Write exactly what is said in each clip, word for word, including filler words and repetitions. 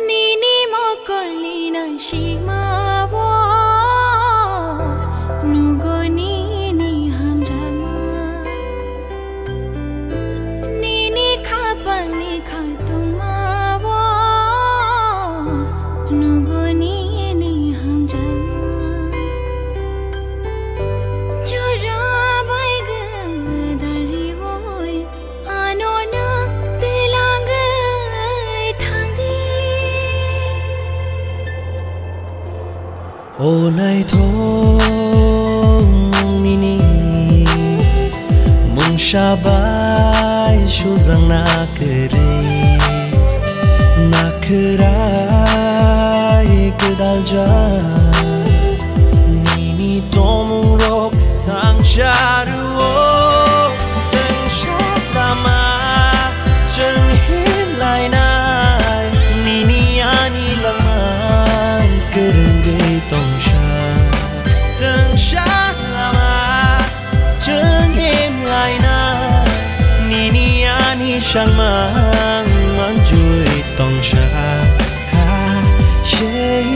Nini mokolni nangsikma bo nugo nini hamjakma. Nini khapangni khatungma bo nugo nini hamjakma. Jora bai gwdal riwoi ano no twlangwi thangdi. O naithok nini mungsa bai sujak na kwrwi, na kwrai gwdaljak nini tongmungrok thangsa rwo. Tengsa lama chwng himlainai, nini ani langma kwrwngwi tongsa. Tengsa lama chwng himlainai, nini ani sangma manjui tongsa. Yeah, yeah.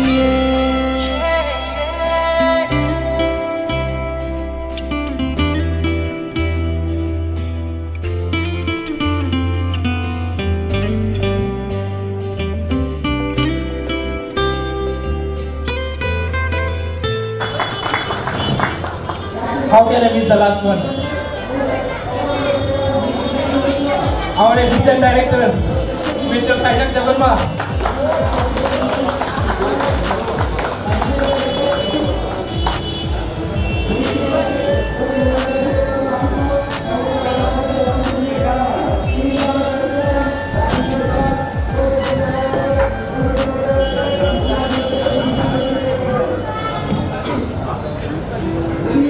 How can I miss the last one? Our assistant director, Mister Saijak Debbarma.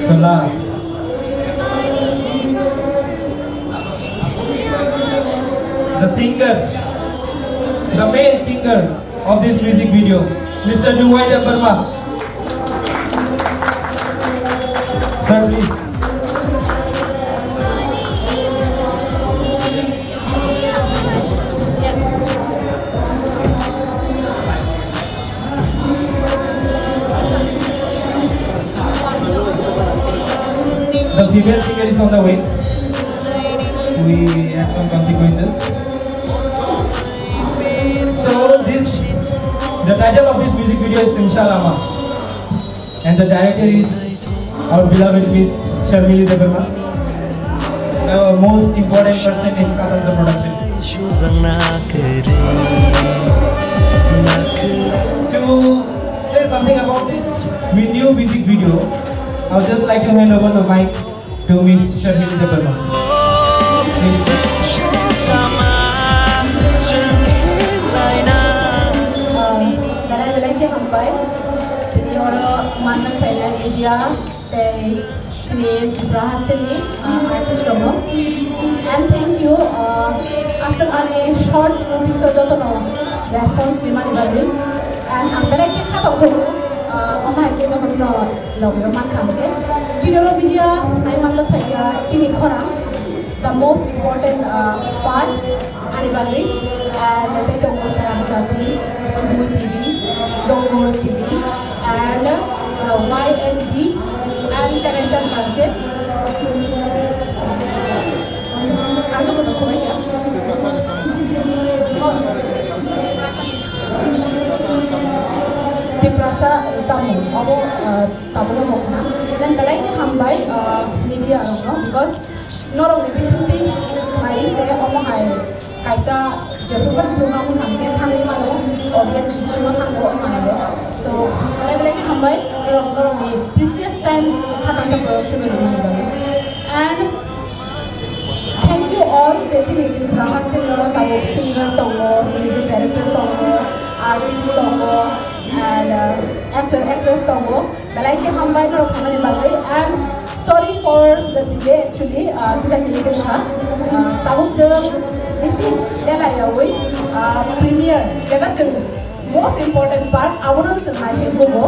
So last, the singer, the male singer of this music video, Mister Nuwai Debbarma. Sir, please. The female singer is on the way. We had some consequences. So this, the title of this music video is Tengsa Lama, and the director is our beloved Miss Sharmili Debbarma, the most important person in Katalja production. To say something about this new music video, I would just like to hand over the mic to Miss Sharmili Debbarma. Belai belai khe hambai. Tini oro manjak phainai media tei chini Tripura hasteni, uh, artist rokno. And thank you, uh, aswk ani short notice o jotono response rimani bagwi. And ang belai khe kha tongthok, uh, omo hai khe jotono logi o mankha hwnkhe. Chini oro media hai manjak phaikha chini khorang, the most important, uh, part. Ani bagwi, ah, tei tongo Sara Bwchapri, Chudui T V, Dongo T V, and, ah, Y N B, and Teresa Market. Ang joto no khobaiya. Tiprasa tamu, abo, ah, tamu no mokna. Then belai khe hambai, ah, media rokno, because norokni bisingtwi khai se omo hai kaisa jephru phano program wng thang khe thangwi mano, audience bisingo thango wng mano. So, belai belai khe hambai norok, norokni precious time Khatangsa production rwmani bagwi. And thank you all je Chini Tripura hostel o tabuk singer tongo, music director tongo, artist tongo, and, uh, actor, actress tongo. Belai khe hambai norok phaimani bagwi. And sorry for the delay actually, uh, kisa delay khe sa. Uh, tabuk je bisi delay yawi, uh, premiere, jeba chwng most important part, abono chwng naising kugo.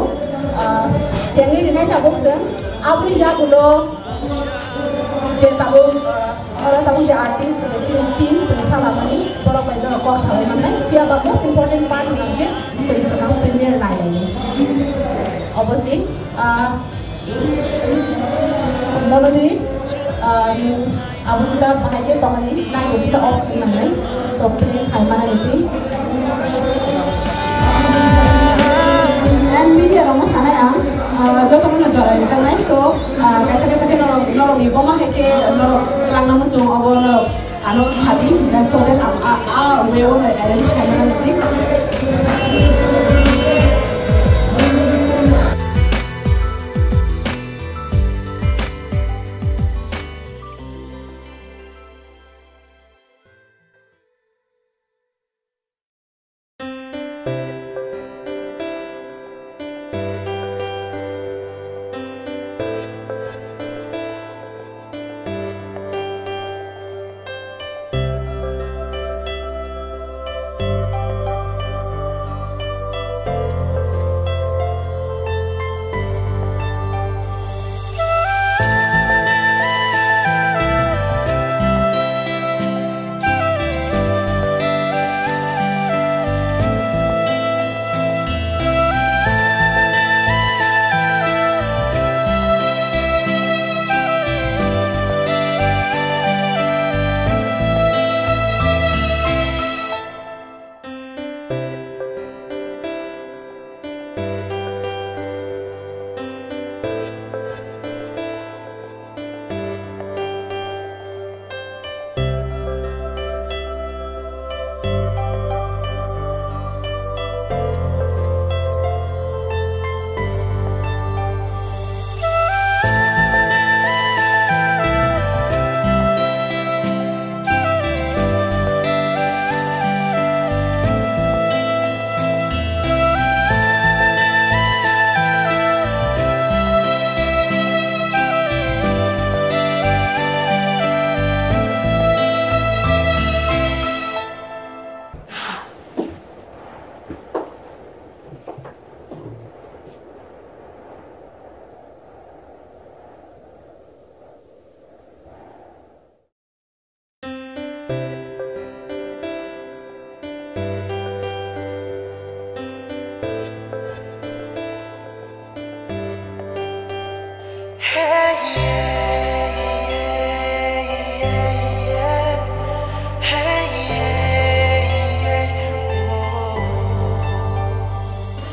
Ah, chengwi rinai tabuk chwng, aboni yagulo je tabuk, ah, oro tabuk je artist, je chini team, chwng salamani, borok bai norok kok salai mannai. Phiya ba most important part hwnba khe chwng swkang premiere nai lainai. Obviously, ah, Monodwi, ah, nwng abo kisa bahai khe tongmani, nai khe kisa off wngmani, so play khai mana niti. And media rokno sanai ang, ah, jotono no jora rijaknai, so, ah, kaisa kaisa khe norok, norokni boma hai khe norok twlangna muchung obo norok. Ano hadi, so that a, a, a way o arrange khaimani.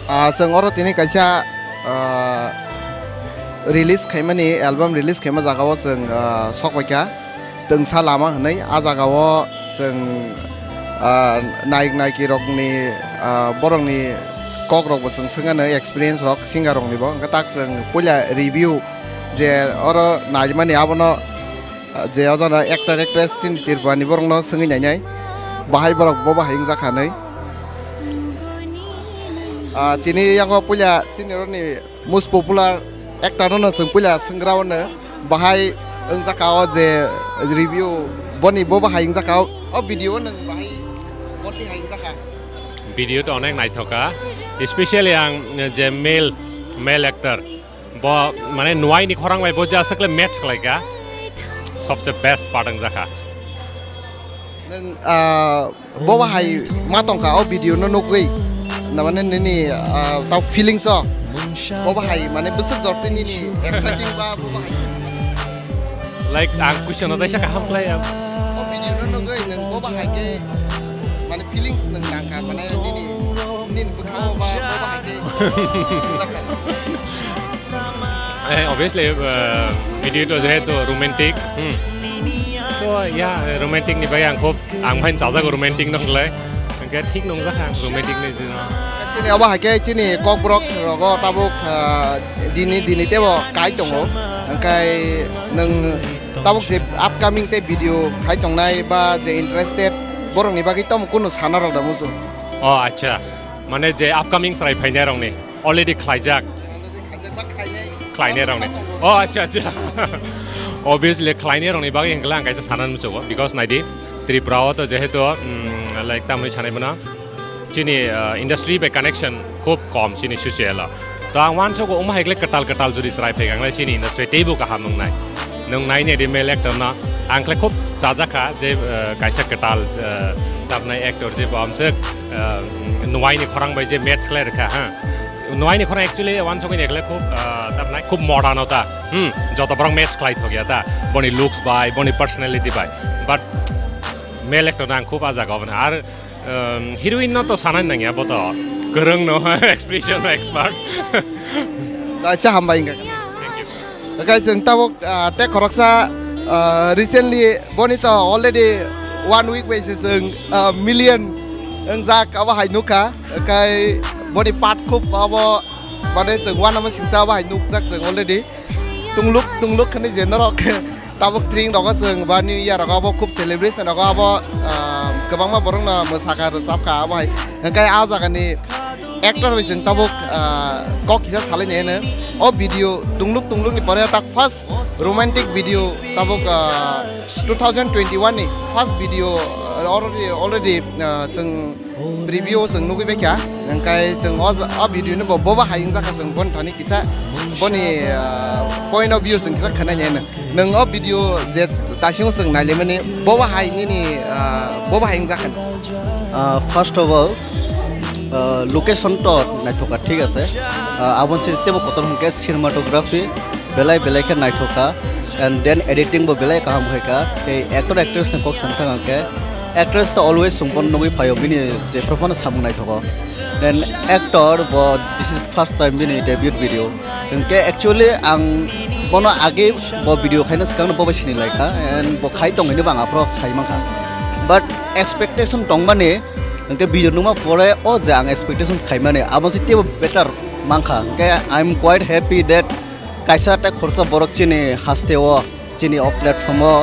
Ah, chwng oro tini kaisa, ah, release khaimani, album release khaima jagao chwng, ah, sok paikha. Twngsa lama hwnwi. A jagao chwng, ah, naik naiki rokni, ah, borokni kok rokbo chwng swngano, experience rok singer roknibo. Hwnkhe tak chwng puila review je oro naimani abono, ah, je o jana actor actress chini Tripura ni borokno swngwi nainai, bahai borok bo bahai wngjakha hwnwi. Ah, tini yango puila chini rokni most popular actor no chwng puila swngra o no bahai wngjakha o je review boni bo bahai wngjakha o, o video o nwng bahai boni hai wngjakha. Video to onek naithoka, especially ang je male, male actor bo mane nuai ni khorang bai bo je aswkle match khlaika, sobse best part wngjakha. Nwng, ah, Bo bahai ma tongkha o video no nugwi, na mane nini, ah, tau feelings o. Bo bahai mane bwswk jorti nini exciting ba bo bahai. Like, ang question no taisa kaham khlai ya. O video no nugwi nwng bo bahai khe mane feelings nwng nangkha mane nini, nini bwkhao ba bo bahai khe. Eh, obviously, eh, video to jehetu romantic, hmm. To, ya, romantic ni bagwi ang khub, ang phain chajago romantic no hwnlai. Hwnkhe thik nungjak ang romantic ni jino. Chini obo hai khe chini kokborok rogo tabuk, ah, dini, dini tebo kai tongo. Hwnkhe nwng tabuk je upcoming tei video khai tongnai ba je interested borokni bagwi tamo kunu sana rok da muchung? O acha, mane je upcoming chwrai phainai rokni already khlaijak. Khlainai rokni. O acha acha. Obviously khlainai rokni bagwi hwnkhe ang kaisa sana muchungo, because naidi Tripura o to jehetu, mm, like tamwi sanai mano, chini, uh, industry bai connection khub kom chini social o. To ang uansugo, omo hai khe kwtal kwtal jodi chwrai phai kha, ang lai chini industry teibo kaham wngnai. Nwng nai naidi male actor no, ang khlai khub chajak kha je, uh, kaisa kwtal, uh, tabnai actor je bo amswk, uh, nuaini khorang bai je match khlai rwkha, ha. Nuaini khorang actually uansugwi naikhle khub, uh, tabnai khub modern o ta. Hmm, joto borok match khlai thok ya ta. Boni looks bai, boni personality bai. But male actor no ang khub ajak obo na. Ar Um, heroine no to sanai nangya, bo to kwrwng no, expression expert. Acha, hambai wngkha. Thank you, sir. Oke, chwng tabuk, ah, tei khoroksa, ah, recently boni to already one week bai se chwng, ah, million wngjak, abo hai nukha. Oke, boni part khub abo, mane chwng uanama singsa abo hai nukjak chwng already. Tungluk tungluk khani je norok tabuk tring rogo chwng ba New Year rogo abo khub celebration rogo abo, ah, kwbangma borok no mwsakha rwchapkha abo hai. Hwnkhe ah jagani actor bai chwng tabuk, ah, kok kisa salai nai hwno. O video tungluk tungluk ni pore tak first romantic video tabuk, ah, two thousand twenty-one ni first video, ah, already, already, ah, chwng preview o chwng nugwi baikha, hwnkhe chwng o, o video no bo, bobo hai wngjakha chwng boni thani kisa, boni, ah, point of view chwng kisa khwnai nai hwno. Nwng o video je taising o chwng nailaimani, bobo hai nini, ah, bobo hai wngjakha. Ah, first of all, ah, location to naithoka, thik ase. Ah, aboni simi teibo kotor hwnkhe cinematography, belai belai khe naithokha, and then editing bo belai kaham khaikha, tei actor actress ni kok song thang khe actress to always chwng bono nugwi phaio, bini jephru phano samung naithogo. Then actor bo this is first time bini debut video, hwnkhe actually ang bono age bo video khaina swkang no bo bai sini laikha, and bo khai tong hini bo ang aphuru sai mankha, but expectation tongmani, hwnkhe video nukma pore o je ang expectation khaimani abo se teibo better mankha, hwnkhe I am quite happy that kaisa tei khoroksa borok chini haste o, chini o platform o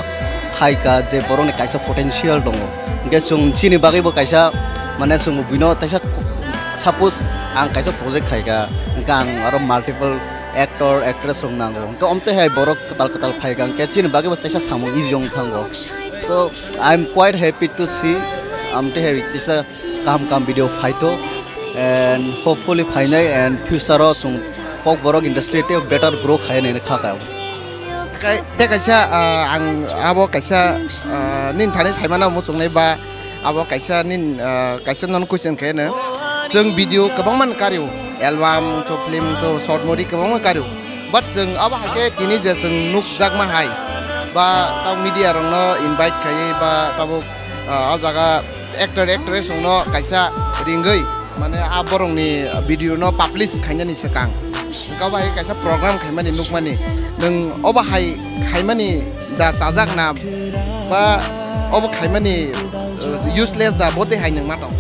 phaikha je borokni kaisa potential tongo. Hwnkhe chwng chini bagwibo kaisa, mane chwng buino teisa, suppose ang kaisa project khaikha, hwnkhe ang aro multiple actor, actress rok nango. Hwnkhe omtwi hai borok kwtal kwtal phaikha, hwnkhe chini bagwibo teisa samung easy wng thango. So, I am quite happy to see, amtwi hai teisa kaham kaham video phaito, and hopefully phainai and future o chwng Kokborok industry tei better grow khai nai kha kha. Kai-, tei kaisa, ah, ang abo kaisa, ah, nini thani saimano muchungnai ba abo kaisa nini, ah, kaisa nono question khaino. Chwng video kwbangma kario, album to, film to, short movie kwbangma kario. But chwng abo hai khe tini je chwng nukjakma hai ba tabuk media rokno invite khaiwi ba tabuk, ah, o jaga actor actress rokno kaisa ringwi, mane, a borokni video no publish khainani swkang. Hwnkhe obo hai kaisa program khaimani nukmani. Nwng obo hai khaimani da chajak na ba obo khaimani, uh, useless da, bo tei hai nwng ma tong?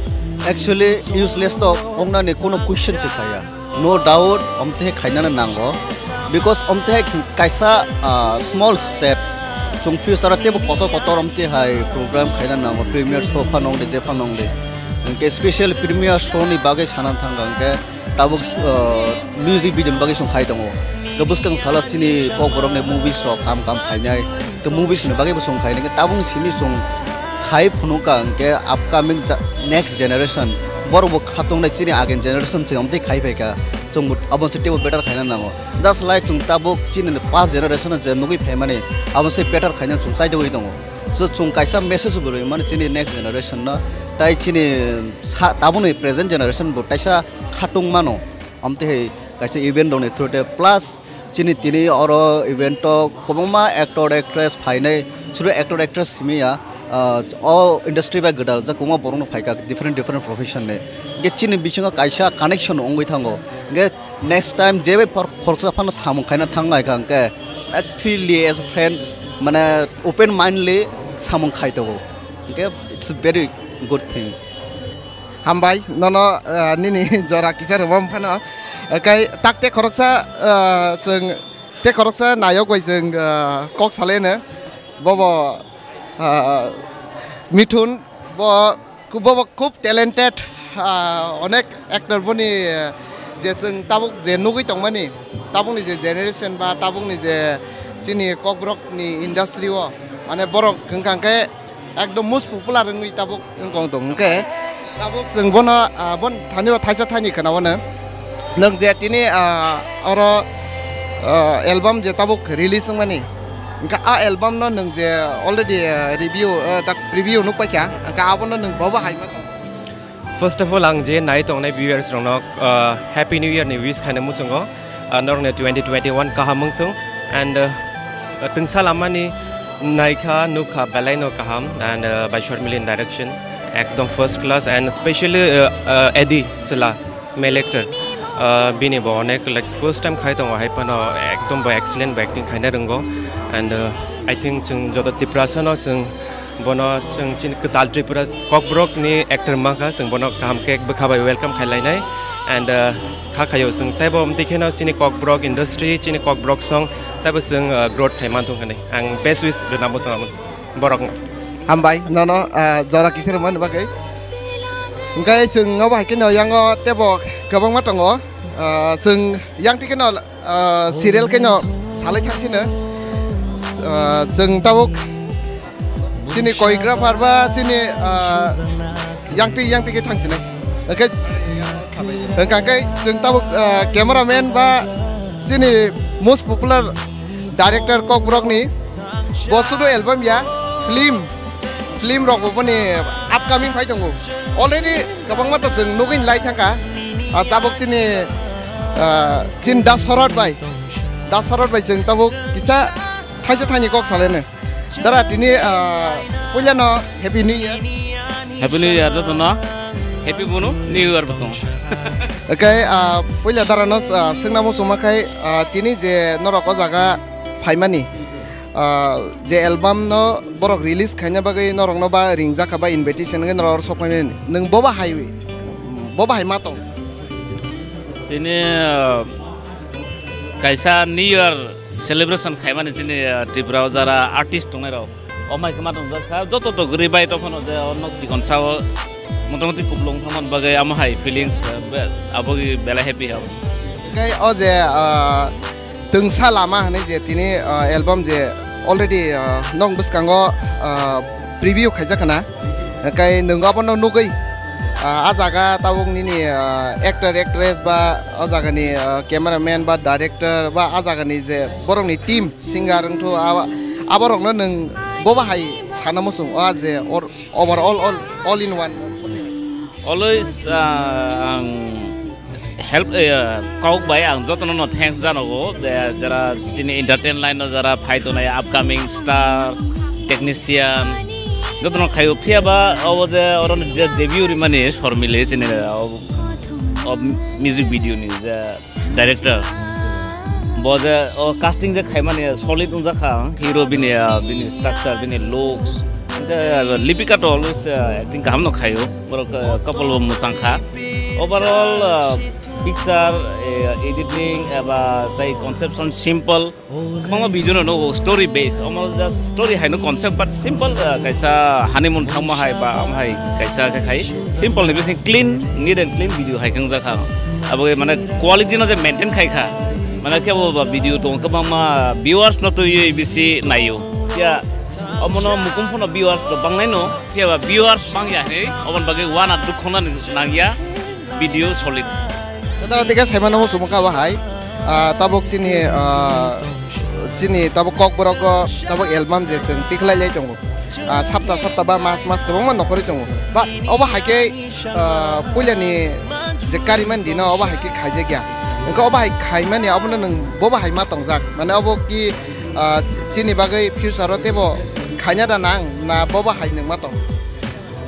Actually, useless to wngnani kuno question se phaiya. No doubt, omtwi hai khainani nango. Because omtwi hai kaisa, ah, small step, chwng future o teibo kotor kotor omtwi hai program khaina nango, premiere show phano wngdi, je phano wngdi. Hwnkhe special premiere show ni bagwi sana thangkha hwnkhe tabuk, ah, music video ni bagwi chwng khai tongo. Hwnkhe bwskang salo chini Kokborokni movies rok kam kam phainai. Hwnkhe movies ni bagwi bo chwng khai nai khe tabukni simi chwng khai phunukha hwnkhe upcoming ja-, next generation borok bo khatung nai chini agen generation se omtwi khai phaikha. Chwng bo abo se teibo better khaina nango. Just like chwng tabuk chini past generation o je nugwi phaimani, abo se better khaina chwng chaidogwi tongo. So chwng kaisa message bo rwi mano chini next generation no, tai chini sa-, tabukni present generation bo taisa khatung mano, amtwi hai kaisa event rokni through te. Plus chini tini oro event o kwbangma actor actress phainai, suru actor actress simi ya, ah, o industry bai gwdal jak kwbangma borok no phaikha different different profession ni. Hwnkhe chini bisingo kaisa connection wngwi thango. Hwnkhe next time je bai por-, khoroksa phano samung khaina thang lai kha hwnkhe, actually as a friend, mane, open mindly samung khai tongo. Hwnkhe it's a very good thing. Hambai, nono, ah, nini jora kisa rwma phano. Kai tak te khoroksa, ah, chwng te khoroksa nayok bai chwng, ah, kok salaino. Bobo, ah, Mithun, bo, bobo khub talented, ah, onek actor boni, eh, je chwng tabuk je nugwi tongmani, tabukni je generation ba tabukni je chini Kokborok ni industry o, mane borok wngkha khe ekdom most popular wngwi tabuk wngkong tong hwnkhe tabuk chwng bono, ah, bon thani o thaisa thani khna bono. Nwng je tini, ah, oro, ah, album je tabuk release wngmani, hwnkhe a album no nwng je already, ah, review, ah, tak preview nuk paikha, hwnkhe abono nwng bobo hai ma. First of all, ang je nai tongnai viewers rokno, ah, Happy New Year ni wish khaina muchungo. Ah, norokni twenty twenty-one kaham wngthung and, ah, twngsa lamani naikha nukha belai no kaham and, ah, by Shormili direction ekdom first class and specially, ah, ah, Edi Chwla male actor, ah, bini bo onek like first time khai tongo hai phano ekdom bo excellent bo acting khaina rwngo and, ah, I think chwng joto Tiprasa no chwng Bono chwng chini kwtal Tripura Kokborok ni actor mankha, chwng bono kaham khe bwkha bai welcome khai lainai and, uh, kha khaio chwng teibo amtwi kheno chini Kokborok industry, chini Kokborok song teibo chwng, uh, growth khai manthung hinwi ang best wish rwna muchung borokno. Hambai nono, uh, jora kisa rwmani bagwi. Hwnkhe chwng obo hai kheno yango teibo kwbangma tongo, uh, chwng yang twi kheno ah, serial khe no salai thang sino. Ah, chwng tabuk chini choreographer ba chini, ah, yangtwi yangtwi khe thang sino. Hwnkhe, hwnkha khe chwng tabuk, ah, cameraman ba chini most popular director Kokborok ni bo sudu album ya, film, film rok bo boni upcoming phai tongo. Already kwbangma to chwng nugwi lai thangkha. Ah, tabuk chini, ah, chini Das Horot bai, Das Horot bai chwng tabuk kisa thaisa thaini kok salene. Dara tini, ah, puila no Happy New Year. Happy New Year jotono. Happy bono New Year botong. Okay, ah, puila dara no, ah, swngna muchungma khai, ah, tini je norok o jaga phaimani, ah, je album no borok release khaina bagwi norokno ba ringjakha ba invitation wngwi norok oro sokphainani. Nwng boba hai, boba hai ma tong? Tini, ah, kaisa New Year celebration khaimani chini, ah, Tripura o jara artist tongnai rok. O mai khe ma tong jak kha, joto to gri bai tokhono je o nok chikon sao motamoti kuplung thaman bagwi amo hai feelings, ah, be-, abo belai happy ha. Tei o je, ah, Twngsa Lama hwnwi je tini, ah, album je already, ah, nong bwskango, ah, preview khaijak khna. Kai nwng abono nugwi, ah, a jaga tabuk nini, ah, actor, actress ba o jagani, ah, cameraman ba director ba a jagani je borokni team, singer wngthu, abo, aborokno nwng boba hai sana muchung o a je or-, overall all, all in one. Always, ah, ang help, eh, kok bai ang jotono no thanks janogo, je jara chini entertain line no jara phai tongnai upcoming star, technician, jotono khaio. Phiya ba obo je oro je debut rimani Shormili chini, o, o music video ni je director. Bo je o casting je khaimani solid wngjakha ang, hero bini, ah, bini structure, bini looks. Hingke, ah, Lipika to always, ah, acting kaham no khaio. Borok, ah, couple bo mwchang kha. Overall, ah, picture, eh, editing, eba tei conception simple. Kwbangma video no nugo story base. Omo just story hai no concept, but simple, ah, kaisa honeymoon thangma hai ba omo hai kaisa khe khai simple ni bising clean, neat and clean video hai khe wngjakha. Abo mane quality no je maintain khai kha. Mane khe bo ba video tong kwbangma viewers no twi bisi naio. Ya omo no mukum phono viewers to bangnai no. Phiya ba viewers bang ya hinwi, oboni bagwi uana dukhu nani nang ya, video solid. Tara tike saimano muchungma kha bahai, ah, tabuk chini, ah, chini tabuk Kokborok o tabuk album je chwng tikhlai lai tongo. Ah, sapta sapta ba mas mas kwbangma nokhorwi tongo. Ba obo hai khe, ah, puilani je kariman dino obo hai khe khaijak ya. Wngkha obo hai khaimani abono nwng bobo hai ma tongjak. Mane obo ki, ah, chini bagwi future o tebo khaina da nang na bobo hai nwng ma tong?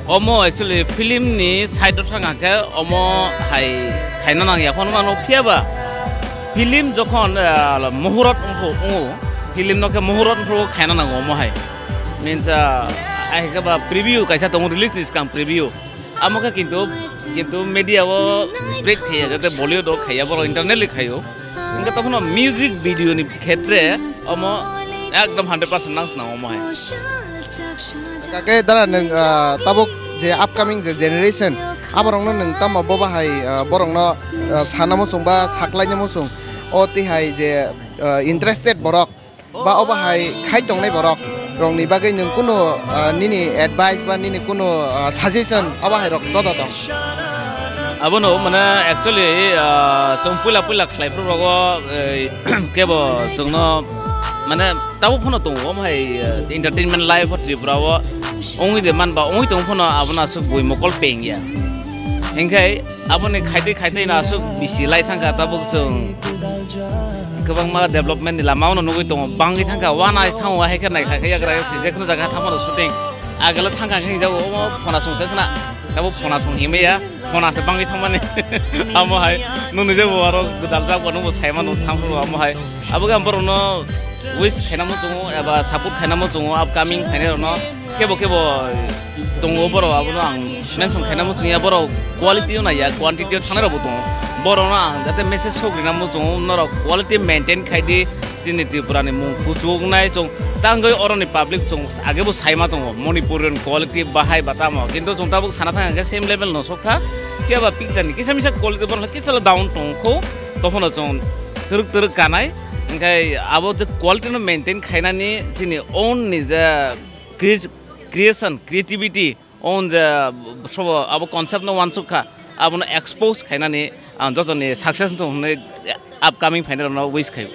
Omo actually film ni side o thang khe omo hai khaina nang ya phano mano, phiya ba film jokhon, ah, muhurot wngkho, film no khe muhurot wngkho khaina nango omo hai. Means, ah, ai khe ba preview kaisa tongo, release ni swkang preview. Amo khe kintu, kintu media o spread khaiya, jate Bollywood o khaiya, borok internally khaio. Hingke tokhono music video ni khetre omo Ekdom hundred percent nang swnam omo hai. Kake dara nwng, ah, tabuk je upcoming je generation, aborokno nwng tamo bo bahai, ah, borokno, ah, sana muchung ba saklai na muchung, o tihai je, ah, interested borok ba o bahai khai tongnai borok rokni bagwi nwng kunu, ah, nini advice ba nini kunu, ah, suggestion o bahai rok dodo tong? Abono mane actually, ah, chwng puila puila khlai phuru rogo, ei, kebo chwngno mane tabuk phano tongo, omo hai, eh, entertainment life o Tripura o ongwi de manba ongwi tong phano abono aswk bui mokol peng ya. Hinkhe aboni khaitwi khaitwi no aswk bisi lai thangkha, tabuk chwng kwbangma development ni lama o no nugwi tongo, bangwi thangkha, wana thango, hai khe nai kha khe yagra yaksi je kheno jaga thangmano shooting agala thangkha khe jago, omo phona song se khna, tabuk phona song himya. Phona se bangwi thangmani. Amo hai, nung nije bo aro gwdal jak bo, nung bo saima nung thang phuru amo hai. Abo khe ang borokno wish khaina muchungo eba support khaina muchungo upcoming phainai rokno. Kebo kebo tongo borok, abono ang mention khaina muchungya, borok quality o naiya, quantity o thangnai rokbo tongo. Borokno ang jate message sok rina muchungo, norok quality maintain khai di. Chini Tripura ni mung kuchuk nai chwng tangwi oroni public chwng age bo saima tongo Manipurian quality bahai ba tamo, kintu chwng tabuk sana thang khe same level no sokha, phiya ba picture ni kisa misa quality borok kisa la down tong kho, tophano chwng twrwk twrwk kanai, hinkhe abo je quality no maintain khainani chini own ni je cre-, creation, creativity, on je sobo abo concept no wansuk kha, abono expose khainani ang jotoni success wngthung hwnwi upcoming phainai rokno wish khaio.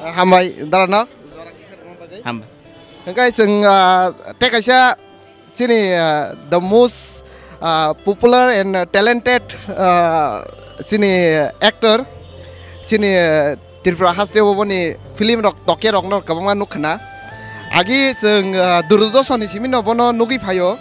Hambai darano. Hambai. Hwnkhe chwng, ah, tei kaisa chini, ah, the most, ah, popular and talented, ah, chini actor, chini, ah, Tripura haste oboni film rok tokya rok no kwbangma nukha na. Agi chwng, ah, Doordarshan ni simi no bono nugwi phaio.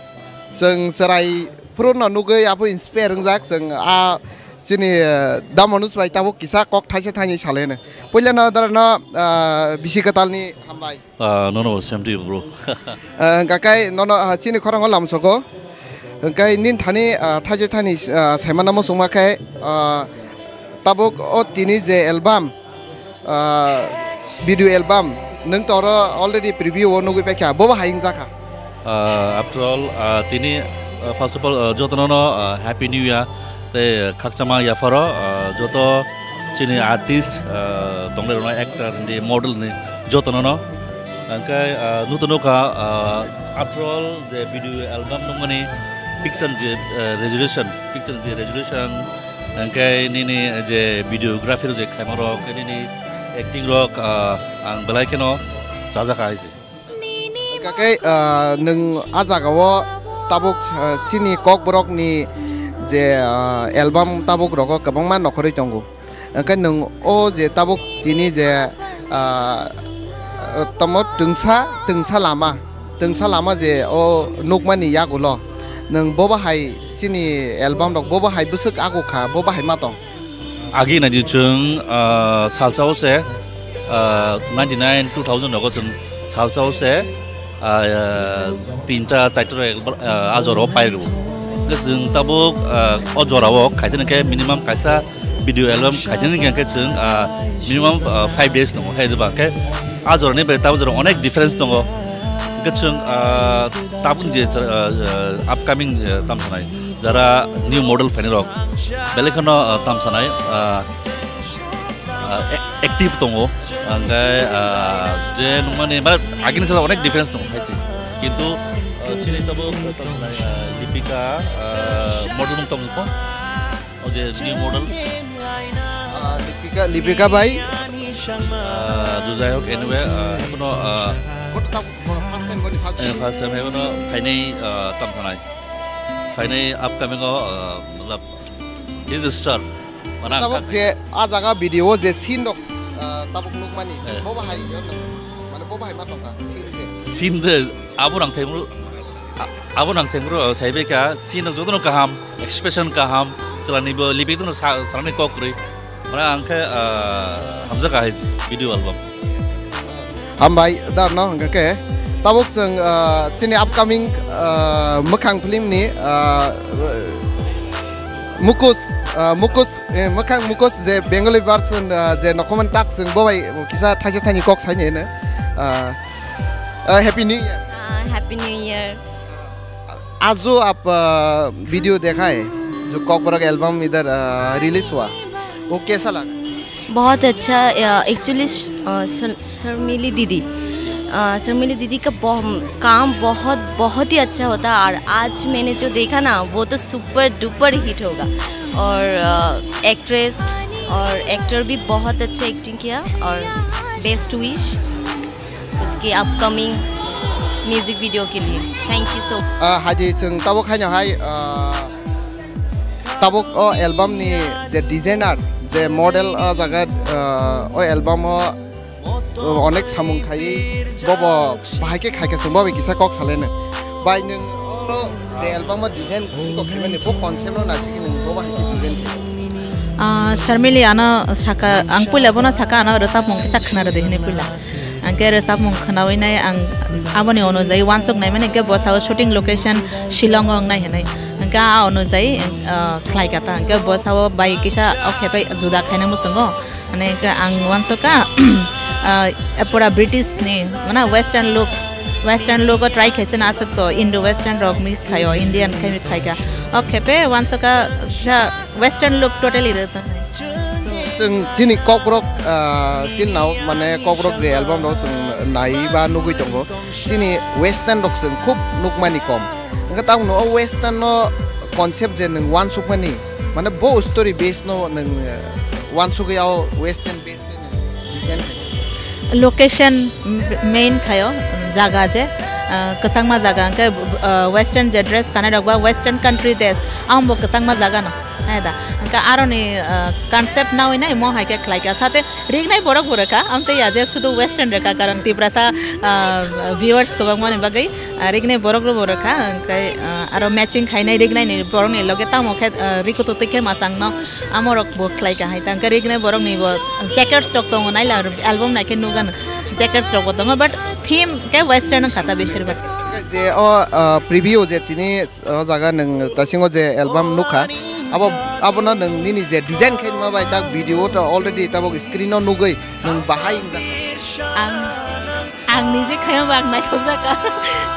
Chwng chwrai phuru no nugwi abo inspire wngjak. Chwng a chini, ah, Da Manoj bai tabuk kisa kok thaisa thaini salai no. Puila no dara no, ah, bisi kwtal ni hambai. Ah, nono bo same to you, bro. Ah, hwnkha khe nono, ah, chini khorang o lamsogo. Hwnkhe nini thani, ah, thaise thani, ah, saimano muchungma khe, ah, tabuk o tini je album, ah, video album, nwng to oro already preview o nugwi paikha, bobo hai wngjakha. Ah, after all, ah, tini, ah, first of all, ah, jotono no, ah, Happy New Year. Tei khakchangma yapharo, ah, joto chini artist, ah, tonglairokno, actor ni, model ni jotono no. Hwnkhe, ah, nuto nukha, ah, after all je video album nukmani picture je, ah, resolution, picture je resolution, hwnkhe nini je videography rok je khaimarok, nini acting rok, ah, ang belai kheno chajakha hai se. Hwnkha khe, ah, nwng a jagao tabuk, ah, chini kokborokni je, ah, album tabuk rogo kwbangma nokhorwi tongo. Hwnkhe nwng o je tabuk tini je, ah, tamo twngsa, twngsa lama, twngsa lama je o nukmani yagulo nwng bobo hai chini album rok bobo hai bwswk agukha, bobo hai ma tong? Agi naidi chwng, ah, salsa o se, ah, ninety nine, two thousand rogo chwng salsa o se, ah, tinta, charta rok, ah, a jora o pai rwo. Hwnkhe chwng tabuk, ah, o jora o khaitini khe minimum kaisa video album khaitini hwnkhe chwng, ah, minimum, ah, five days tongo. Hai ba khe a jora ni bai tabuk jora onek difference tongo. Hwnkhe chwng, ah, tabuk je, ah, ah, upcoming je tam sanai. Jara new model phainai rok belai kheno, ah, tam sanai, ah, ah, ac-, active tongo. Hwnkhe, ah, je nukmani ba agini salo onek difference tongo hai se. Kintu, ah, chini tabuk tam sanai, ah, Lipika, ah, model mung tong ko. O je new model. Ah, Lipika, Lipika bai. Ah, jujai hok, anyway, ah, ebono, ah, Koto tabuk first time boni first eh, time. First time ebono phainai, ah, tam sanai. Phainai upcoming o, ah, matlab, he's a star. Mana tabuk je a jaga video o je scene rok, ah, tabuk nukmani, eh, bobo hai, mane bobo hai ma tongkha scene je. Scene de abo nang thengmru, a-, abo nang thengmru, ah, saibai kha scene rok jotono kaham, expression kaham, chwlani bo libi tono sa-, salani kok kwrwi. Mana ang khe, ah, hamjakha hai video album. Hambai, darno hwnkha khe tabuk chwng, ah, chini upcoming, ah, mwkhang film ni, ah, Mukus, ah, Mukus, eh, mwkhang Mukus je Bengali version, ah, je nokhoman tak chwng bo bai kisa thaisa thaini kok saini hino. A, a, Happy New Year। हाँ, Happy New Year। आज जो आप, अ, वीडियो देखा है, जो कॉकबरक एल्बम इधर, अ, रिलीज हुआ, वो कैसा लगा? बहुत अच्छा। एक्चुअली शर्मिली दीदी, अ, शर्मिली दीदी का बहु-, काम बहुत, बहुत ही अच्छा होता है। और आज मैंने जो देखा ना, वो तो सुपर डुपर हिट होगा। और एक्ट्रेस और एक्टर भी बहुत अच्छा एक्टिंग किया। और बेस्ट विश उसके अपकमिंग म्यूजिक वीडियो के लिए। Thank you so much। Haji, chwng tabuk haino hai, ah, tabuk o album ni je designer, je model o jaga, ah, o album o, o onek samung khai, bobo bahai khe khai khe chwng bo bai kisa kok salai no. Bai nwng oro je album o design kok khaimani bo concept no naisik nwng bo bahai khe design khai. Ah, Sharmili ano saka, ang puila bono saka ano rwchapmung kisa khna rwdi hinwi puila. Hingke rwchapmung khnaui nai ang aboni onujai wansuk nai mani hingke bo sao shooting location Shillong o wngnai hinui. Hingke a onujai, ah, khlai kha ta. Hingke bo sao bai kisa o khepai juda khaina muchungo. Mane hingke ang wansuk kha, ah, pura British ni, mana western look, western look o try khaisa na aswk to Indo western rok mix khaio, Indian khai mix khai kha. O khepe wansuk kha kisa western look totally rw tong. Chwng chini Kokborok, ah, till now, mane, Kokborok je album rok chwng nai ba nugui tongo, chini western rok chwng khub nukmani kom. Hwnkhe tabukno o western no concept je nwng wansukmani, mane, bo story base no nwng, eh, wansugwi o western base khe nwng design khai. Location main khaio, jaga je, ah, kwchangma jaga hwnkhe, ah, western je dress kanai rok ba western country dress, amo bo kwchangma jaga no. Hai da. Hingke aroni, ah, concept naui nai mo hai khe khlai kha. Sate rignai borok bo rwkha. Amtwi ya je sudu western rwkha, karon Tiprasa, ah, viewers kwbangmani bagwi, ah, rignai borok rw bo rwkha. Hingke, ah, aro matching khainai rignai ni borok ni loge tamo khe, ah, rikutu twi khe machang no. Amo rok bo khlai kha hai. Hingke rignai borok ni bo jackets rok tongo nai la album nai khe nugan jackets rok bo tongo, but theme khe western wngkha ta besir bak. Je o, ah, preview je tini o jaga nwng tasingo je album nukha, abo, abono nwng nini je design khe rwma bai tak video o to already tabuk screen o nugwi nwng bahai wngjak. Ang, ang nije khaima ba ang naithok jakha.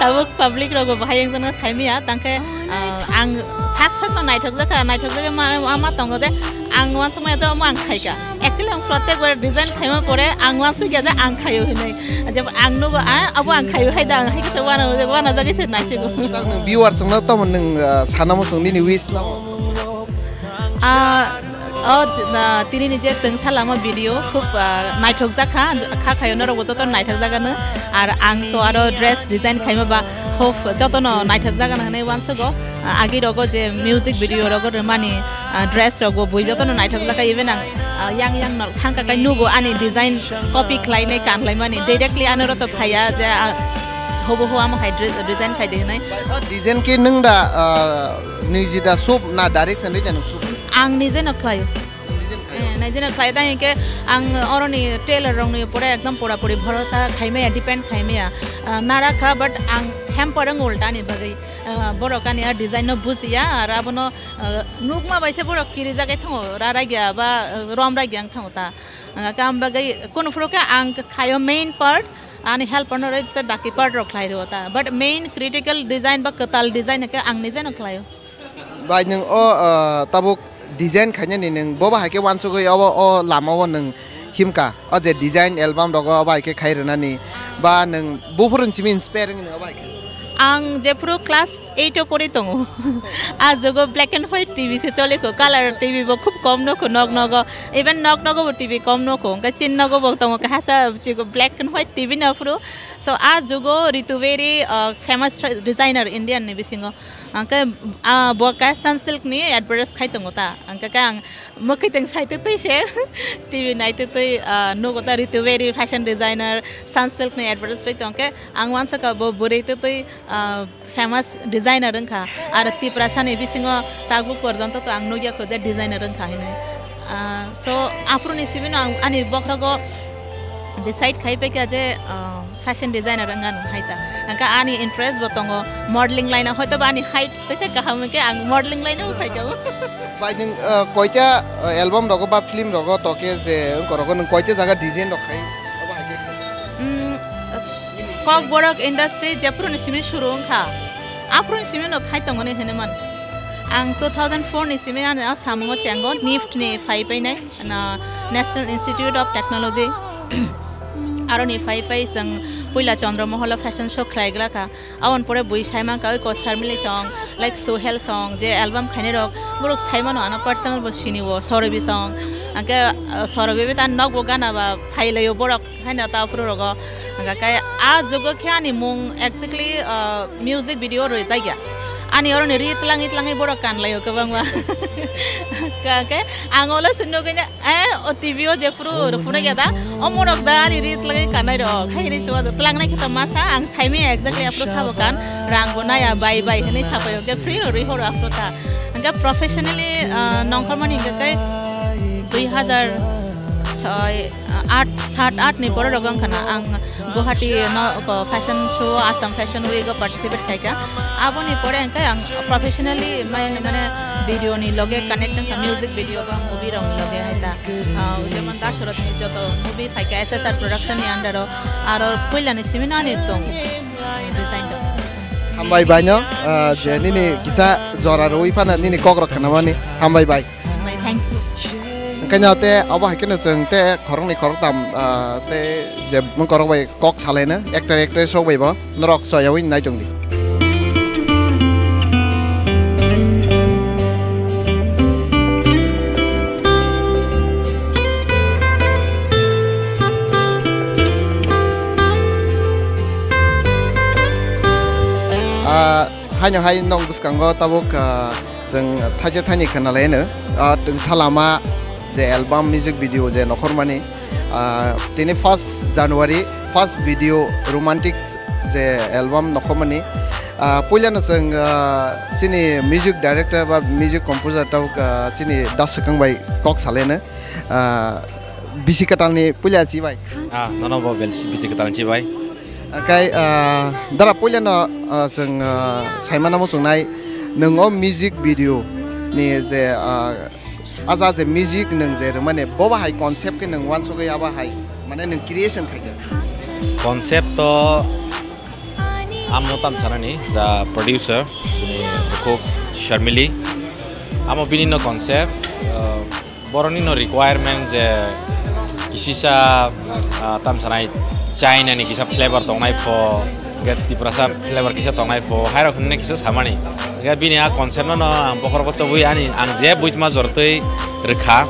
Tabuk public rok bo bahai wngjakno saimaya, tangkhe, ah, ang sak sakno naithok jakha, naithok jakha ma, ma, ma tongo je ang uansukmaya je omo ang khaikha. Actually, ang protek bar design khaima pore ang uansukya je ang khaio hinui. Jebo ang nugo, ah, abo ang khaio hai da, ang hai khe wana, wana jagwi se naisigo. Tak nwng viewers wngno tamo nwng, ah, sana muchung nini wish tamo? Ah, o, ah, tini ni je tong salamo video khub, ah, naithok jakha, kha khaio norok bo joto naithok jakano. Ar ang to aro dress design khaima ba hope jotono naithok jakano hinui uansugo. Ah, agi rogo je music video rogo rwmani, ah, dress rok bo bui jotono naithok jakha, even ang, ah, yang yang no thangka kai nugo ani design copy khlainai kanlaimani, directly ano roto phaiya je, ah, hobo ho amo hai dress design khai de hinui. Bai, o design ki nwng da, ah, niji da sup na direct sandai ja nwng sup? Ang nije no khlaio. Nwng design khlaio? Eh, nije no khlaio, tang hingke ang oroni tailor rokni pore ekdom pura puri bhorosa khaimaya, depend khaimaya. Ah, nara kha, but ang hamper wng ulta ni bagwi. Ah, borok ani a design no bujiya, ar abono, ah, nukma bai se borok kirijagwi thango, ra ragya ba, ah, rom ragya wng thango ta. Ang kam bagwi kunu phuru khe ang khaio main part, ani helper no rwi tei baki part rok khlai rwo ta. But main critical design ba kwtal design khe ang nije no khlaio. Bai nwng o, ah, tabuk design khainani nwng bobo hai khe uansugwi obo o lama o nwng himkha, o je design album rogo obo hai khe khai rwnani, ba nwng buphuru simi inspire wngwi nwng obo hai khe? Ang jephuru class eight o pori tongo. A jugo black and white T V se choli kho, color T V bo khub kom nukho nok nogo, even nok nogo bo T V kom nukho, hwnkhe chini nogo bo tongo kaisa chigo black and white T V no phuru. So a jugo Rituberi, ah, famous designer Indian ni bisingo, hwnkhe, ah, bo kaisa Sunsilk ni advertise khai tongo ta, hwnkhe khe ang mwkhwitwng saitwi twi se T V naitwi twi, ah, nugo ta Rituberi fashion designer Sunsilk ni advertise rwi tongkhe ang uansukha bo bwrwi twi twi, ah, famous designer wngkha. Aro Tiprasa ni bisingo tabuk porjonto to ang nukya kho je designer wngkha hinui. Ah, so aphuru ni simi no ang ani bokhrogo decide khai paikha je, ah, fashion designer wngna nung hai ta. Hwnkhe ani interest bo tongo modeling line o, hoito ba ani height paisa kaham hwnkhe ang modeling line o phai kha. Bai nwng, ah, koita, ah, album rogo ba film rogo toke je wngkorogo nwng koita jaga design rok khai? Obo hai khe khai? Mm, Kokborok industry jephuru ni simi suru wngkha, aphuru ni simi no khai tongo ni hinwi man. Ang two thousand four ni simi ani a samungo chengo, nift ni phai painai, na, National Institute of Technology. Aro ni phai phai chwng puila Chandra Mahal o fashion show khlai glakha. Aboni pore bui sai mankha, oi ko Sharmili song, like Sohel song, je album khainai rok, borok sai mano ano personal bo sini o, Sorobi song. Angke, ah, Sorobi be ta nok bo gana ba phai lai o borok. Haino ta phuru rogo. Hingkha khe a jugo khe ani mung exactly, ah, music video rwjak ya. Ani oro ni ri tlangi tlangi borok kan lai o kwbangma. Hingkha khe ang olo se nugui na, eh, o T V o je phuru rw phuru ya da. O morok da ani ri tlangi kanai rok. Hai ri tuwa tlangnai khe to masa ang sai mi exactly aphuru sabo kan. Rang bo naya bai bai hinui sapai o khe free ro ri horo aphuru ta. Hingkha professionally, ah, nongkhormani hingkha khe dui hazar soi, aat, saat aat ni borok rok wngkha na ang Guwahati no ko fashion show, Assam Fashion Week o participate khaikha. Aboni pore hingkhe ang professionally mane, mane video ni loge connect wngkha, music video ba movie rok ni loge hai ta. Ah, jemon Dasharat ni joto movie phaikha S S R Production ni under o, aro puila ni simi no ani tong design tong. Hambai bai no, ah, je nini kisa jora rwi phano nini kok rok khanamani. Hambai bai. Hambai, thank you. Hingkhe no te abo hai kheno chwng te khoroknwi khoroktam, ah, te je mung korok bai kok salaino, actor actress rok bai bo norok choyawi nai tong di. Ah, haino hai nok bwskango tabuk, ah, chwng thaisa thaini khwnalaino, ah, twngsa lama je album music video je nokhormani, ah, tini first January first video romantic je album nokhormani, ah, puilano chwng, ah, chini music director ba music composer tabuk, ah, chini Das Swkang bai kok salaino, ah, bisi kwtalni puila chibai. Ah, nono bo bel-, bisi kwtalni chibai. Hingkhe, ah, dara puilano, ah, chwng, ah, saimano muchungnai nwng o music video ni je, ah, aja je music nwng je rwmani bobo hai concept khe nwng uansugwi abo hai mane nwng creation khaikha. Concept to amo tam sanani ja producer chini bukhuk Sharmili. Amo bini no concept, ah, Borokni no requirement je kisisa, ah, tam sanai China ni kisa flavor tongnai pho, hingke Tiprasa flavor kisa tongnai pho, hai rok hinne kisa samani. Hingke bini a concept no, no ang bokhorok chobwi ani ang je buchma jortwi rwkha.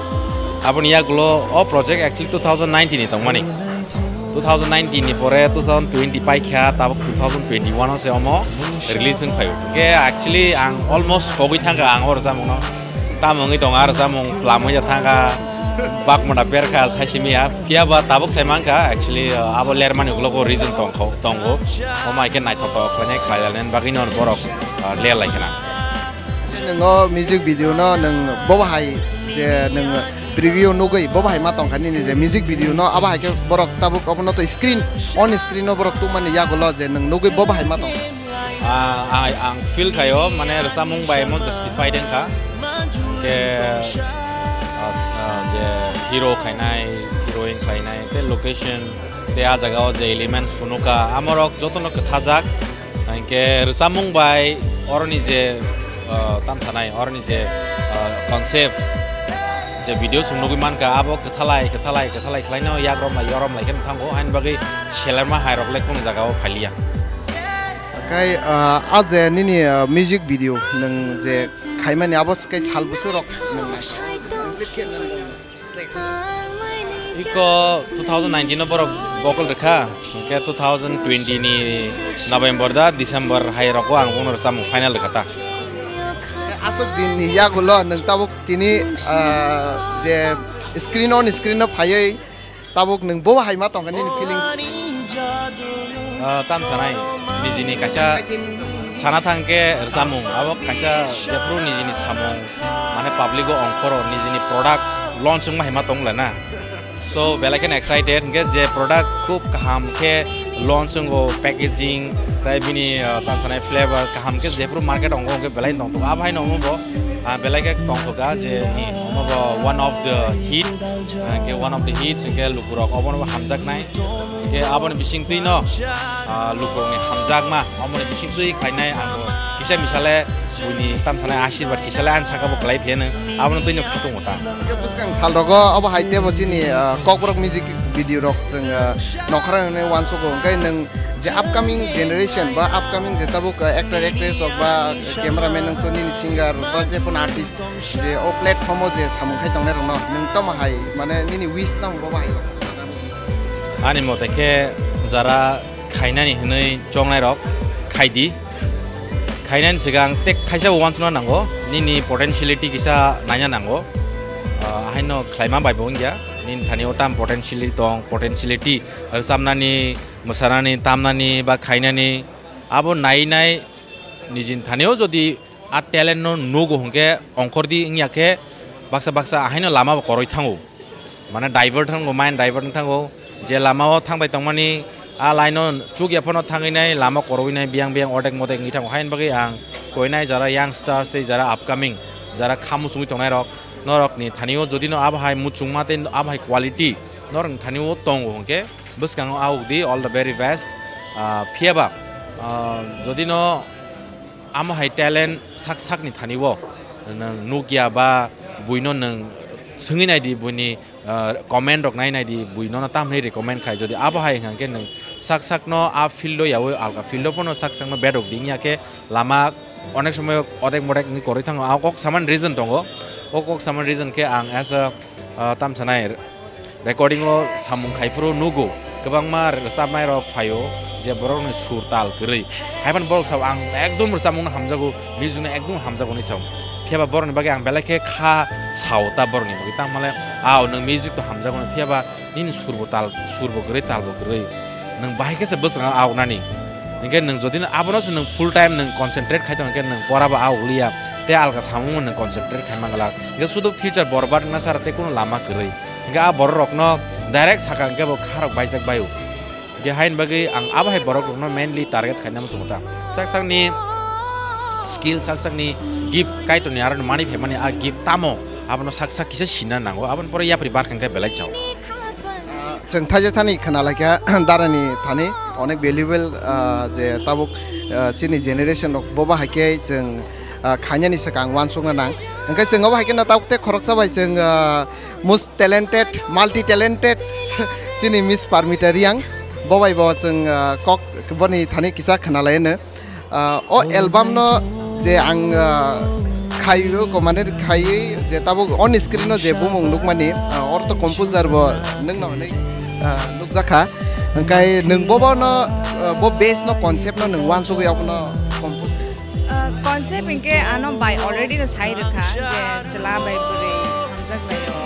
Aboni yagulo o project actually two thousand nineteen ni tongmani. Two thousand nineteen ni pore two thousand twenty paikha, tabuk two thousand twenty-one o se omo release wng phaio. Hingke actually ang almost pogwi thangkha ang o rwchapmungno. Tamo wngwi tongo, ah, rwchapmung tlamwi ya thangkha, bakmada berkha, saisimiya. Phiya ba tabuk sai mankha, actually, ah, abo lermani ulo bo reason tongkho, tongo. Omo hai khe naithotok khlainai khlai lainani bagwi no borok, ah, ler lai khna. Nwng o music video no nwng bobo hai je nwng preview nugwi bobo hai ma tongkha nini je music video no abo hai khe borok tabuk obono to screen, on screen no borok tungmani yagulo je nwng nugwi bobo hai ma tongkha. Ah, ang, ang feel khaio, mane rwchapmung bai mo justified wngkha. Ke, ah, ah, je hero khainai, heroine khainai, te location, te a jaga o je elements phunukha, amorok jotono kwthajak. Hingke rwchapmung bai oroni je, ah, tam sanai, oroni je, ah, concept, je video chwng nugwi mankha, abo kwthalai, kwthalai, kwthalai khlaino yakrom lai, yorom lai khe thango, haini bagwi selerma hairok le kunu jaga o phailiya. Kai, ah, a je nini, ah, music video nwng je khaimani abo se kai sal bwswk rok nwng nai. Complete khe nwng track. Iko two thousand nineteen o borok vocal rwkha, hingke two thousand twenty ni November da December hai rogo ang bono rwchapmung final rwkha ta. Aswk din ni yagulo nwng tabuk tini, ah, je screen on screen o phaiwi tabuk nwng bo hai ma tongkha nini feeling? Ah, tam sanai, nijini kaisa sana thangkhe rwchapmung, abo kaisa jephru nijini samung, mane public o ongkhoro nijini product launch wngma hai ma tong lai na. So, belai kheno excited, hingke je product khub kaham khe Launch wngo, packaging, tai bini, ah, tang sanai flavor kaham khe jephuru market ongo hwnkhe belai tongthok. Abo haino omo bo, ah, belai khe tongthok kha je, eh, omo bo one of the hit, ah, khe one of the hits hwnkhe lukurok obono bo hamjaknai. Hwnkhe aboni bisingtwi no, ah, lukurokni hamjakma, omoni bisingtwi khainai ang bo kisa misale buini tam sanai asirwad kisale ang saka bo khlai phiyano, abono twi no khatungo ta. Hwnkhe bwskang salrogo obo hai tebo chini, ah, Kokborok music video rok chwng, ah, nokharani uansukgo, hwnkhe nwng je upcoming generation ba upcoming je tabuk, ah, actor actress rok ba cameraman wngtoni nini singer ba jekunu artist je o platform o je samung khai tongnai rokno nwng tamo hai mane nini wish tamo bo hai rok? Ani mote khe jara khainani hwnwi chongnairok khaidi. Khainani swkang tek khaisa bo uansukna nango, nini potentiality kisa naina nango. Ah, haino khlaima bai bo wngya, nini thani o tam potentiality tong, potentiality rwchapnani, mwsanani, tamnani ba khainani, abo nai nai nijini thani o jodi a talent no nugo hwnkhe ongkhordi wngya khe baksa baksa ahaino lama bo koroi thango. Mane divert wngkha, mind divert wngkha thango. Je lama o thangbai tongmani, a line o chukya phano thangwi nai, lama koroi nai, biyang biyang odek modek wngwi thango. Haini bagwi ang koinai jara youngsters tei jara upcoming, jara kha muchungwi tongnai rok, norokni thani o jodi no abo hai muchungma tei abo hai quality norokni thani o tongo hwnkhe bwskango awk di, all the very best. Ah, phiyaba, ah, jodi no amo hai talent sak sakni thani o nwng nukya ba buino nwng swngwi naidi, buini, ah, comment rok nai naidi, bui nono tamhinwi recommend khai. Jodi abo hai hwnkha khe nwng sak sakno a field o yaui alka field o phano sak sakno bedok di, wngya khe lama onek somoy odek modek wngwi koroi thango. A kok saman reason tongo. O kok saman reason khe ang as a, ah, tam sanai recording o samung khai phuru nugo, kwbangma rwchapnai rok phaio je borokni sur tal kwrwi. Haiphano borok sao ang ekdom rwchapmungno hamjago, music no ekdom hamjago hinwi sao. Phiyaba borokni bagwi ang belai khe kha sao ta borokni bagwi. Tangmale, "Ao, nwng music to hamjago, phiyaba nini surbo tal, surbo kwrwi, talbo kwrwi. Nwng bahai khe se bwskango aoknani." Hinkhe nwng jodi abono se nwng full time nwng concentrate khai tong hinkhe nwng porabo aokliya, tei alka samungno nwng concentrate khai manglak. Hinkhe sudu future borbad wngna sara tei kunu lama kwrwi. Hinkhe a borok rokno direct saka hinkhe bo kharok baijak baio. Hinkhe haini bagwi ang abo hai borok rokno mainly target khaina muchungo ta. Sak sakni skill, sak sakni gift, Kaitorni aro mani phaimani a gift tamo, abono sak sak kisa sina nango, aboni pore yapri bar khe belai chao. Chwng thaisa thani khna laikha darani thani onek valuable, ah, je tabuk, ah, chini generation rok bo bahai khe chwng, ah, khainani swkang uansukna nang. Hwnkhe chwng obo hai khe no tabuk tei khoroksa bai chwng, ah, most talented, multi talented chini Miss Parmita Reang bo bai bo chwng, ah, kok boni thani kisa khna lai no. Ah, o album no je ang, ah, khaio, ko mane khaiwi je tabuk on screen no je bumung nukmani, ah, ortho composer bo nwng no hwnwi, ah, nukjakha. Hwnkhe nwng bobo no, ah, bo bass no concept no nwng uansugwi abono compose. Ah, concept hinkhe ano bai already no sai rwkha je chwla bai bwrwi hamjak laio.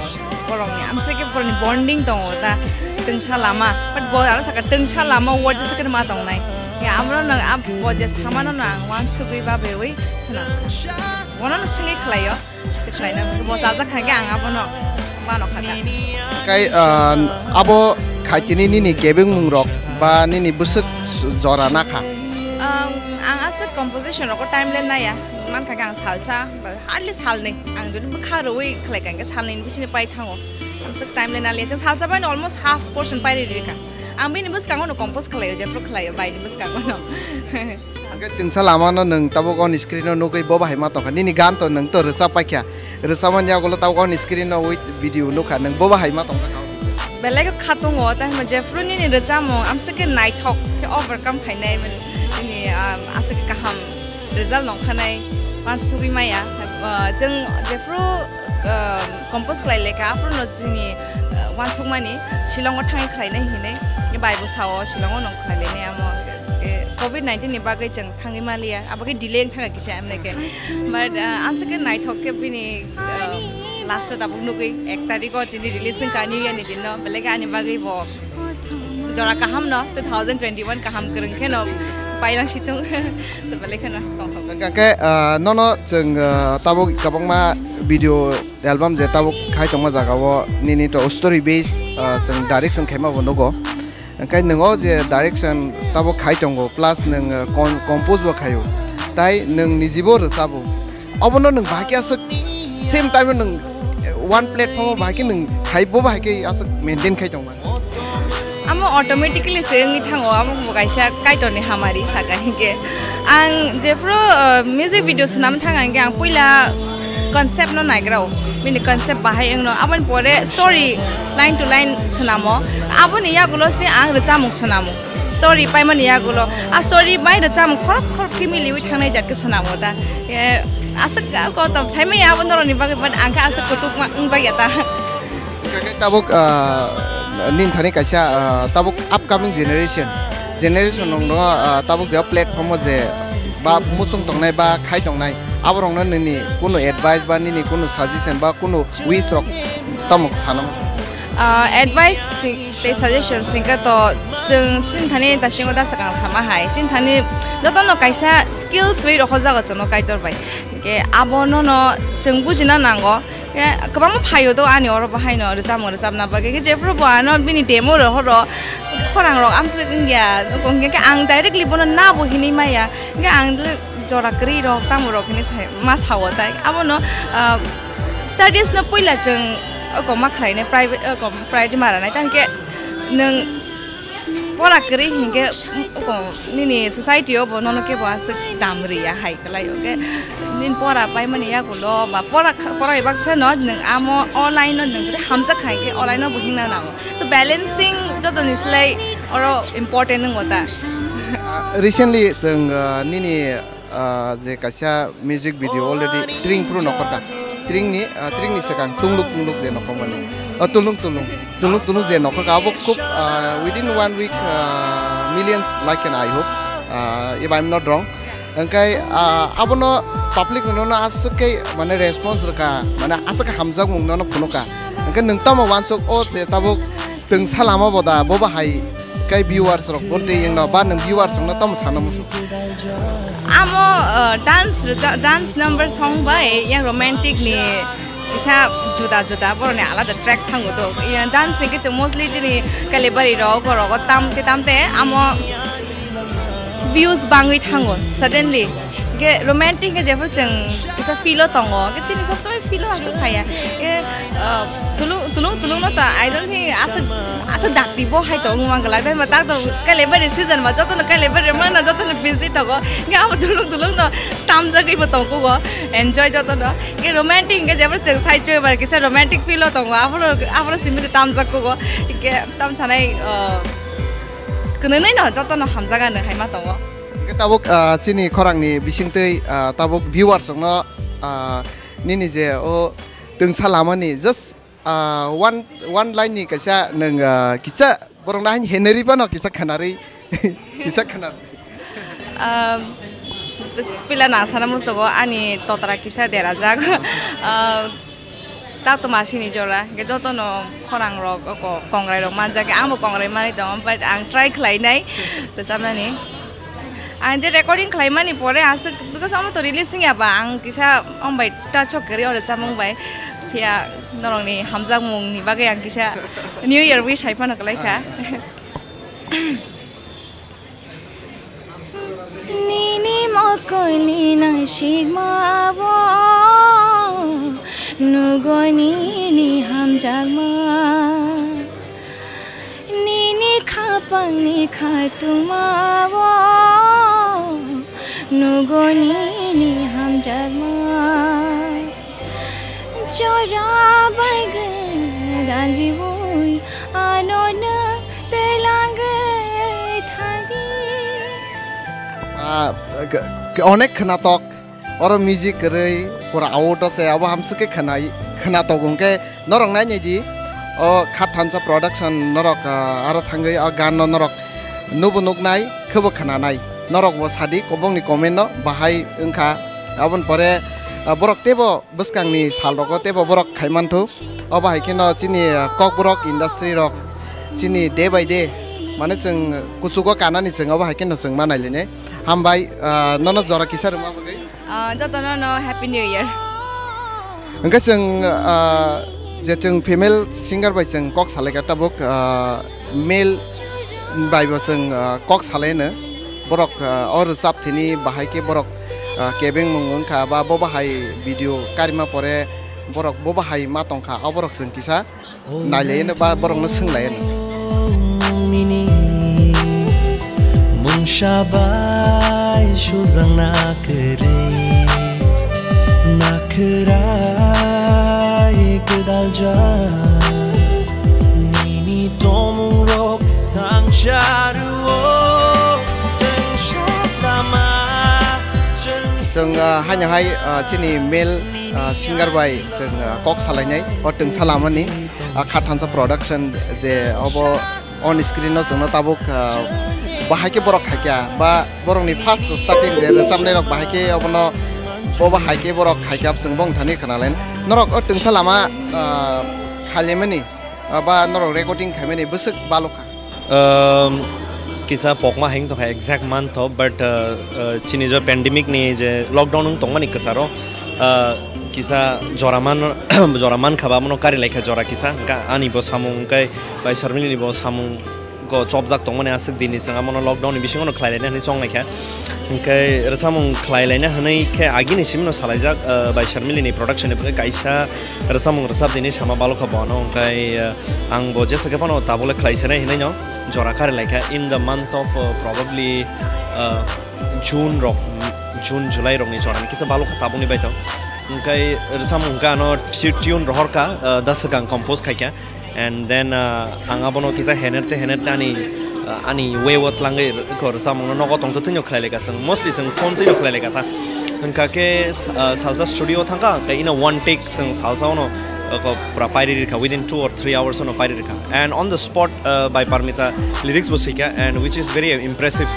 Borokni amsai khe borokni bonding tongo ta, twngsa lama. But bo ano saka twngsa lama word jesa khe ma tongnai. Ya, amro no, ah, bo je samano no ang uansugwi ba bewi swnam kha. Bono no swngwi khlaio. Se khlaina bo chajak kha khe ang abono mano kha ta. Kai, ah, abo khaitini nini kebengmung rok ba nini bwswk jora na kha? Ang, ang aswk composition rogo time le naya. Man kha khe ang salsa, hardly salnwi. Ang jodi bwkha rwi khlai kha khe salnwi ni bisini pai thango. Ang swk time le naliya, chwng salsa bai no almost half portion pai ri rikha. Ang bini bwskango no compose khlaio, jephru khlaio bai ni bwskango no. Hwnkhe twngsa lama no nwng tabuk on screen no nugwi bo bahai ma tongkha. Nini gan to nwng to rwchap paikha. Rwchapmani yagulo tabuk on screen no with video nukha. Nwng bo bahai ma tongkha. Belai khe khatungo, tei hwnba jephru nini rwchapmung amswk khe naithok khe overcome khainai, nini, um, aswk khe kaham result nongkhanai, uansugwi maya. Ah, chwng jephru, ah, compose khlai lekha, aphuru no chini, ah, uansukmani Shillong o thangwi khlainai hinwi, bai bo sao Shillong o nong khlai lainai amo, eh, covid nineteen ni bagwi chwng thangwi maliya, abo khe delay wng thangkha kisa emne khe. But, ah, aswk khe naithok khe bini, ah, last o tabuk nugwi ek tarikh o tini release wngkha New Year ni din no, belai khe ani bagwi bo jora kaham no, two thousand twenty-one kaham kwrwng khe no pailang situng. So, belai kheno tongthok. Hwnkhe, ah, nono chwng, ah, tabuk kwbangma video album je tabuk khai tongma jaga o nini to story base, ah, chwng direction khaima bo nugo. Hwnkhe nwng o je direction tabuk khai tongo, plus nwng, uh, com-, compose bo khaio, tai nwng nijibo rwchabo. Obono nwng bahai khe aswk same time o nwng, uh, one platform o bahai khe nwng khai bo bahai khe aswk maintain khai tongmani. Amo automatically se wngwi thango, amo bo kaisa Kaitorni hamari saka hinkhe. Ang jephru, uh, music video swnam thang hinkhe ang puila concept no naigrao, bini concept bahai wngno, aboni pore story line to line swnamo, aboni yagulo se ang rwchapmung swnamo. Story paimani yagulo, a story bai rwchapmung khorok khorok khe miliwi thangnai jat khe swnamo da. E, aswk kotom saimanya abo norokni bagwi, but ang khe aswk kutuk ma-, wngjakya ta. Hwnkhe tabuk, ah, nini thani kaisa, ah, tabuk upcoming generation, generation rokno, ah, tabuk je platform o je ba muchung tongnai ba khai tongnai, aborokno nini kunu advice ba nini kunu suggestion ba kunu wish rok tamo sana muchung? Ah, advice tei suggestion singkha to chwng chini thani dasingo da swkang sama hai, chini thani jotono kaisa skills rwi rokho jago chwngno Kaitor bai. Hwnkhe abono no chwng bujina nango. Khe kwbangma phaio do ani oro bo haino rwchapmung rwchapna bagwi. Khe jephru bo ano bini demo rohoro khorang rok amswk wngya. Hwnkhe ang directly bono na bo hinwi maya. Hwnkhe ang le jora kwrwi rok tamo rok hinwi sai, ma sao tai. Abono, ah, studies no puila chwng oko ma khlainai private, oko priority ma rwnai. Tangkhe nwng pora kwrwi hinkhe, um, oko nini society o bo nono kebo aswk dam riya hai kwlai, okay? Nini pora paimani yagulo ba pora kha-, pora baksa no nwng amo o line no nwng jodi hamjak kha hinkhe o line no bo himna nango. So balancing jotoni slai oro important wngo ta. Recently chwng, uh, nini ah, je kaisa music video already tring phuru nokhorkha. Tringni, ah, tringni swkang tungluk tungluk je nokhormani. Oh, tulung tulung. Tulung tulung je nokhorkha. Abo khub, ah, within one week, ah, millions like and I hope. Ah, if I'm not wrong. Hwnkhe, ah, abono public no, no aswk khe mane response rwkha. Mane aswk khe hamjakmung no, no phunukha. Hwnkhe nwng tamo wansuk o je tabuk Twngsa lama bo da, bo bahai kai viewers rok bo tei wngno ba nwng viewers rokno tamo sana muchung? Amo, uh, dance rwcha-, dance number song bai yang romantic ni kisa juda juda boroni alada track thango do. Yang dance hwnkhe chwng mostly chini Kalibari rok, orogo tam te tam te amo views bangwi thango suddenly. Hwnkhe romantic hwnkhe jephru chwng kisa feel o tongo, hwnkhe chini sob somoi feel o aswk phaiya. Hwnkhe, ah, tulung, tulung, tulung no ta, I don't think aswk, aswk dakti bo hai tong wngma glak. Tei tak to Kalibari season ba, jotono Kalibari mano, jotono busy tongo. Hwnkhe abo tulung, tulung no tamjagwi bo tongkugo, enjoy jotono. Hwnkhe romantic hwnkhe jephru chwng sai chwng ba kisa romantic feel o tongo, aphuru, aphuru simi tamjakkugo. Hwnkhe tam sanai, ah, Kwnwi no jotono hamjakgano hai ma tongo. Hwnkhe tabuk, ah, chini khorangni bisingtwi, ah, tabuk viewers rokno, ah, nini je o twngsa lamani just, ah, one, one line ni kaisa nwng, ah, kisa borokno haino henari phano kisa khwnarwi, kisa khwnarwi. Um, pila nang sana musugo ani totra kisa derajak. Ah, Taktoma sini jora, hwnkhe jotono khorang rok, oko kongrai rok manjak, ang bo kongrai manwi tongo, but ang try khlainai rwchapnani. Ang je recording khlaimani pore aswk, because omo to release wngya ba, ang kisa om bai touch o kwrwi o rwchapmung bai. Phiya norokni hamjakmungni bagwi ang kisa New Year wish hai phano kwlai kha. Nini mokolni nasikma bo nugo nini hamjakma. Nini khapangni khatungma bo nugo nini hamjakma. Jora bai gwi dan riwi ano nwng twilangwi thangdi. Ah, k-, k-, onek khwnatok. Oro music kwrwi pura auto se abo hamswk khe khwnai, khwnatok hwnkhe norok nainai di. O Khat Thansa Production norok, ah, aro thangwi o gan no norok nubo nuknai, khebo khwnanai. Norok bo sadi kobongni comment no bahai wngkha. Aboni pore, ah, borok teibo bwskangni sal rogo teibo borok khai manthu. Obo hai kheno chini, ah, Kokborok industry rok chini day by day mane chwng kuchugo kanani chwng obo hai kheno chwng ma nailine. Hambai, ah, nono jora kisa rwma bagwi. Ah, jotono no Happy New Year. Hwnkhe chwng, ah, je chwng female singer bai chwng kok salaikha tabuk, ah, male Bai bo chwng, ah, kok salaino, borok, ah, o rwchap thini bahai khe borok, ah, kebeng mung wngkha ba bo bahai video karima pore borok bo bahai ma tongkha, o borok chwng kisa nailaino ba borokno swnglaino. Nini mungsa bai sujang na kwrwi, na kwrai kwdal ja. Nini tomung rok thangsa rwo, thangsa lama. Chwng, ah, haino hai, ah, chini male, ah, singer bai chwng, ah, kok salainai o twngsa lamani, ah, Kha Thansa Production je obo on screen no chwngno tabuk, ah, bahai khe borok khaikha ba borokni first starting je rwchapnai rok bahai khe obono bo bahai khe borok khaikha chwng bong thani khwnalain norok o twngsa lama, ah, khailaimani, ah, ba norok recording khaimani bwswk balokha. Um, kisa pokma heng tongkha exact month o, but, uh, uh, chini jo pandemic ni je lockdown wng tongmani kwcharo, uh, kisa jora man, jora mankha ba, abono kari laikha jora kisa, hwnkha ani bo samung, hwnkhe bai Sharmili ni bo samung go chopjak tongmani aswk dini chwng abono lockdown ni bisingo no khlai laina hinwi chong laikha. Hwnkhe rwchapmung khlai laina hinwi khe agini simi no salaijak, uh, bai Sharmili ni production ni bagwi kaisa rwchapmung rwchap dini sama balokha bo ano, hwnkhe, uh, ang bo jesa khe phano tabole khlai sanai hinwi no jora kari laikha in the month of, uh, probably, uh, June rok, June, July rokni jorani kisa balokha tabukni baithok. Hwnkhe rwchapmung hwnkhe ano tu-, tune rohorkha, uh, da swkang compose khaikha. And then, uh, ang abono kisa henerte henerte ani, uh, ani way o tlangwi rwchapmungno nogo tongtwtwino khlai laikha chwng. Mostly chwng phone twino khlai laikha ta. Hwnkha khe, uh, salsa studio thangkha, hwnkhe ino one take chwng salsa ono, uh, ko pura pairi rikha, within two or three hours ono pairi rikha. And on the spot, uh, by Parmita lyrics bo swikha, and which is very impressive.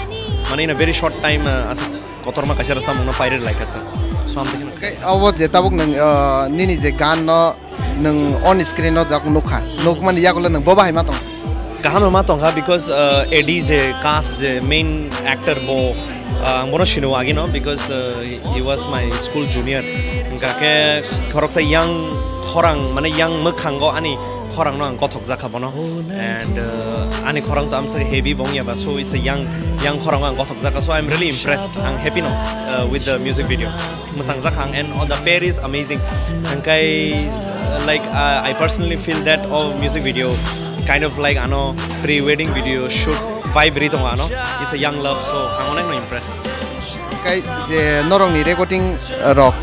Mane in a very short time, uh, aswk kotorma kaisa rwchapmungno pairi laikha chwng. So, ang tei kheno Obo je tabuk nwng, uh, nini je gan no nwng on screen o jak nukha, nukmani yagulo nwng bo bahai ma tong? Kaham ma tongkha because, uh, Eddie je cast je main actor bo, uh, ang bono sino agi no because, uh, he, he was my school junior. Hwnkha khe khoroksa yang khorang mane yang mwkhango ani khorang no ang gothok jakha bono. And, uh, ani khorang to amsa heavy bong ya ba, so it's a young, young khorang ang gothok jakha, so I'm really impressed, ang happy no, uh, with the music video. Mwsang jakha ang, and on the pair is amazing. Hwnkhe, uh, like, uh, I personally feel that, oh, music video kind of like ano pre-wedding video shoot vibe ri tongo ano. It's a young love, so ang onek no impressed. Hwnkhe je norokni recording rok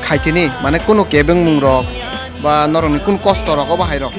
khaitini, mane kunu kebengmung rok ba norokni kunu kosto rok obo hai rok?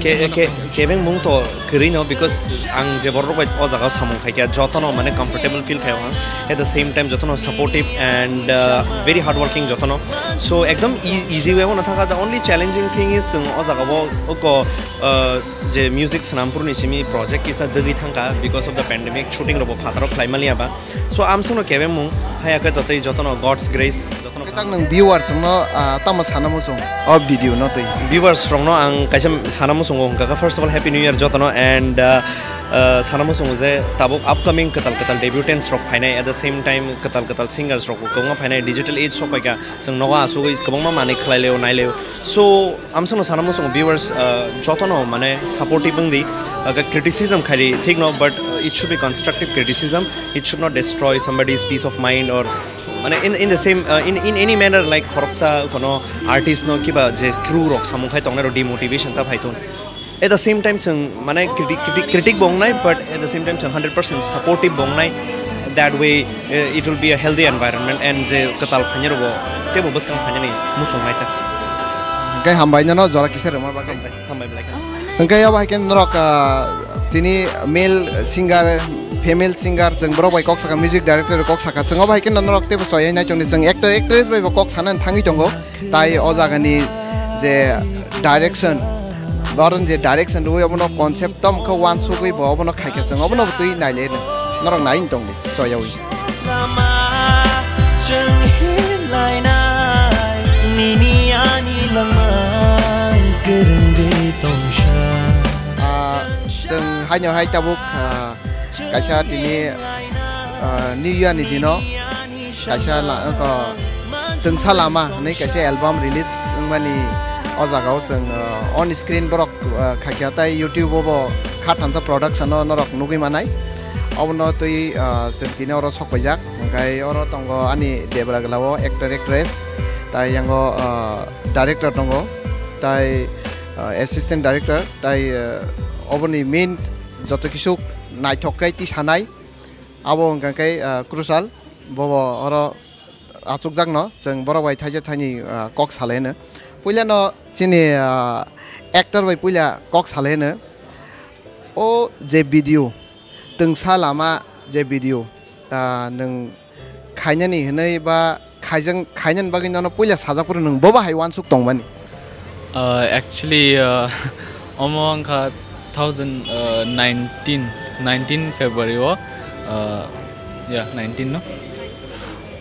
Ke-, ke-, kebengmung to kwrwi no, because ang je borok rok bai o jaga o samung khaikha, jotono mane comfortable feel khaio ang. At the same time jotono supportive and, uh, very hardworking jotono. So ekdom e-, easy way o no thangkha. The only challenging thing is chwng o jaga o oko, uh, je music Snamphuru ni simi project kisa dwgwi thangkha because of the pandemic, shooting rok bo phataro khlai maliya ba. So amsongno kebengmung haya khe totwi jotono God's grace, jotono Khe tak nwng viewers rokno, ah, tamo sana muchung o video no twi? Viewers rokno ang kaisa sana muchungo hwnkha khe, first of all, Happy New Year jotono, and, ah, ah, sana muchungo je tabuk upcoming kwtal kwtal debutants rok phainai, at the same time kwtal kwtal singers rok bo kwbangma phainai, digital age sok paikha, chwng nogo asugwi kwbangma manwi khlai laio, nai laio. So amsongno sana muchungo viewers, uh, jotono mane supportive wngdi, uh, criticism khaidi thik no, but, uh, it should be constructive criticism. It should not destroy somebody's peace of mind or mane in, in the same, uh, in, in any manner, like khoroksa kono artist no kiba je crew rok samung khai tongnai rok demotivation ta phai thun. At the same time chwng mane critic, critic, critic bo wngnai, but at the same time chwng hundred percent supportive bo wngnai. That way, uh, it will be a healthy environment and je kwtal phainai rok bo teibo bwskang phainani muchung nai ta. Hwnkhe hambai nono jora kisa rwma bagwi. Hambai belai kha. Hwnkhe abo hai khe norok, ah, tini male singer, female singer, chwng borok bai kok saka, music director kok saka, chwng abo hai khe norok teibo soyai nai tongdi, chwng actor actress bai bo kok sanani thangwi tongo. Tai o jagani je direction, Doron je direction rwui obono concept tom khe wansugwi bo obono khaikha, chwng obono bo twi nailai norok nai tongdi soyaui. Lama chwng hilainai nini ani langma kwrwngwi tongsa. Ah, chwng haino hai tabuk, ah, kaisa tini, ah, New Year ni dino kaisa la-, oko Twngsa Lama hwnwi kaisa album release wngmani o jagao chwng, ah, on screen borok, ah, khaikha tai YouTube o bo Kha Thansa Production-o norok nugwi manai. Obono twi, ah, chwng tini oro sok paijak. Hwnkhe oro tongo ani debra glao actor, actress, tai yango, ah, director tongo, tai, ah, assistant director, tai, ah, oboni main joto kisu naithok khe tisanai. Abo hwnkha khe, ah, Krushal, bobo oro achukjakno chwng borok bai thaisa thaini, ah, kok salai hwno. Puilano chini, ah, actor bai puila kok salai hwno. O je video, twngsa lama je video, ah, nwng khainani hwnwi ba khaijang, khainani bagwi nono puila sajak phuru nwng bobo hai uansuk tongmani? Uh, actually, uh, omo wngkha thousand, uh, nineteen, nineteen February o, uh, yeah, nineteen no?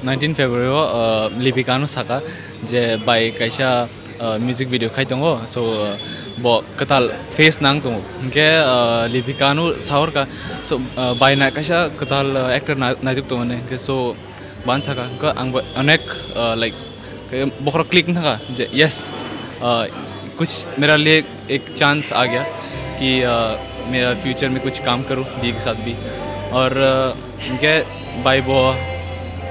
Nineteen February o, uh, Lipika no saka je bai kaisa, uh, music video khai tongo, so, uh, bo kwtal face nang tongo. Hwnkhe, uh, Lipika no sahorka, so, uh, bai na kaisa kwtal, uh, actor na-, naijak tongo ne, hwnkhe so, Ban saka, hwnkhe ang bo onek, uh, like, khe bokhorok click wngkha je, yes, uh, kuch mere liye ek chance aa gaya ki, uh, mera future mein kuch kaam karu, Diya ke saath bhi. Aur, uh, hwnkhe bai bo,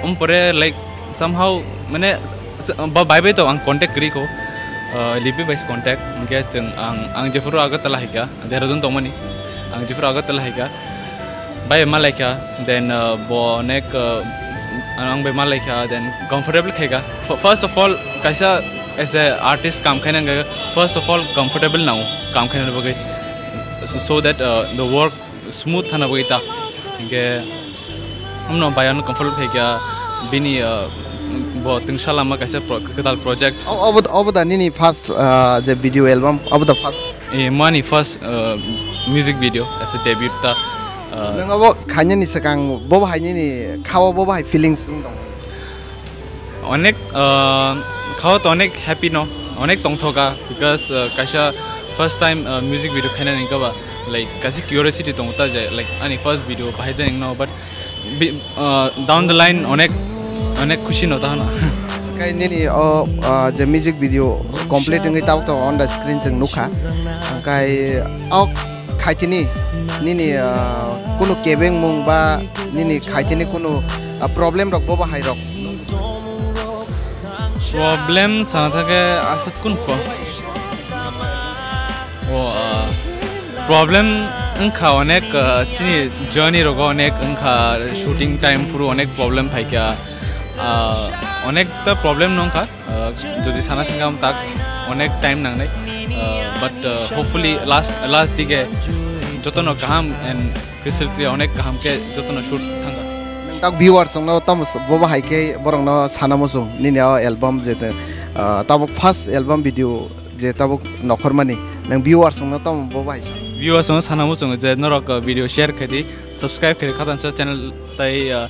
um, pore, like, somehow, mane, s-, s-, ba-, bai bai to ang contact kwrwi kho, uh, Lipi bai se contact, hwnkhe chwng ang, ang jephuru Agartala hai kha, Dehradun tongmani, ang jephuru Agartala hai kha. Bai malaikha, then, uh, bo onek, uh, ang bai malaikha, then comfortable khaikha. F-, first of all, kaisa as a artist kam khaina hwnkhe, first of all, comfortable nango kam khaina bagwi. So, so that, uh, the work smooth thana bagwi ta. Hwnkhe, amno bai ano comfortable khaikha, bini, uh, bo twngsa lama kaisa pro-, kwtal project. O-, obo, obo da nini first, uh, je video album, obo da first? Eh, mani first, uh, music video as a debut ta, uh, Nwng obo khainani swkang bobo hai nini khao bobo hai feelings wng tong? Onek, uh, khao to onek happy no, onek tongthoka because, uh, kaisa first time, uh, music video khainani wngkha ba, like, kaisa curiosity tongo ta je, like, ani first video bahai jani wngno, but Bi-, uh, down the line onek, onek khushi no ta hwno. Hwnkhe nini o, uh, je music video complete wngwi tabuk tabuk on the screen chwng nukha. Hwnkhe o khaitini nini, uh, kunu kebengmung ba nini khaitini kunu, uh, problem rok bobo hai rok? Problem sana thake aswk kun po. O, ah, problem wngkha onek, ah, chini journey rogo onek wngkha, shooting time phuru onek problem phaikha, ah, onek ta problem no wngkha, ah, jodi sana thangkha tak onek time nangnai, ah, but, ah, hopefully last, last dige jotono kaham and Crystal clear, onek kaham khe jotono shoot thangkha. Tak viewers rokno tamo s-, bobo hai khe borokno sana muchung nini o album je, ah, tabuk first album video je tabuk nokhormani, nang viewers rokno tamo bobo hai sana? Viewers rokno sana muchung je norok, ah, video share khaidi, subscribe khaidi Kha Thansa channel tai, ah,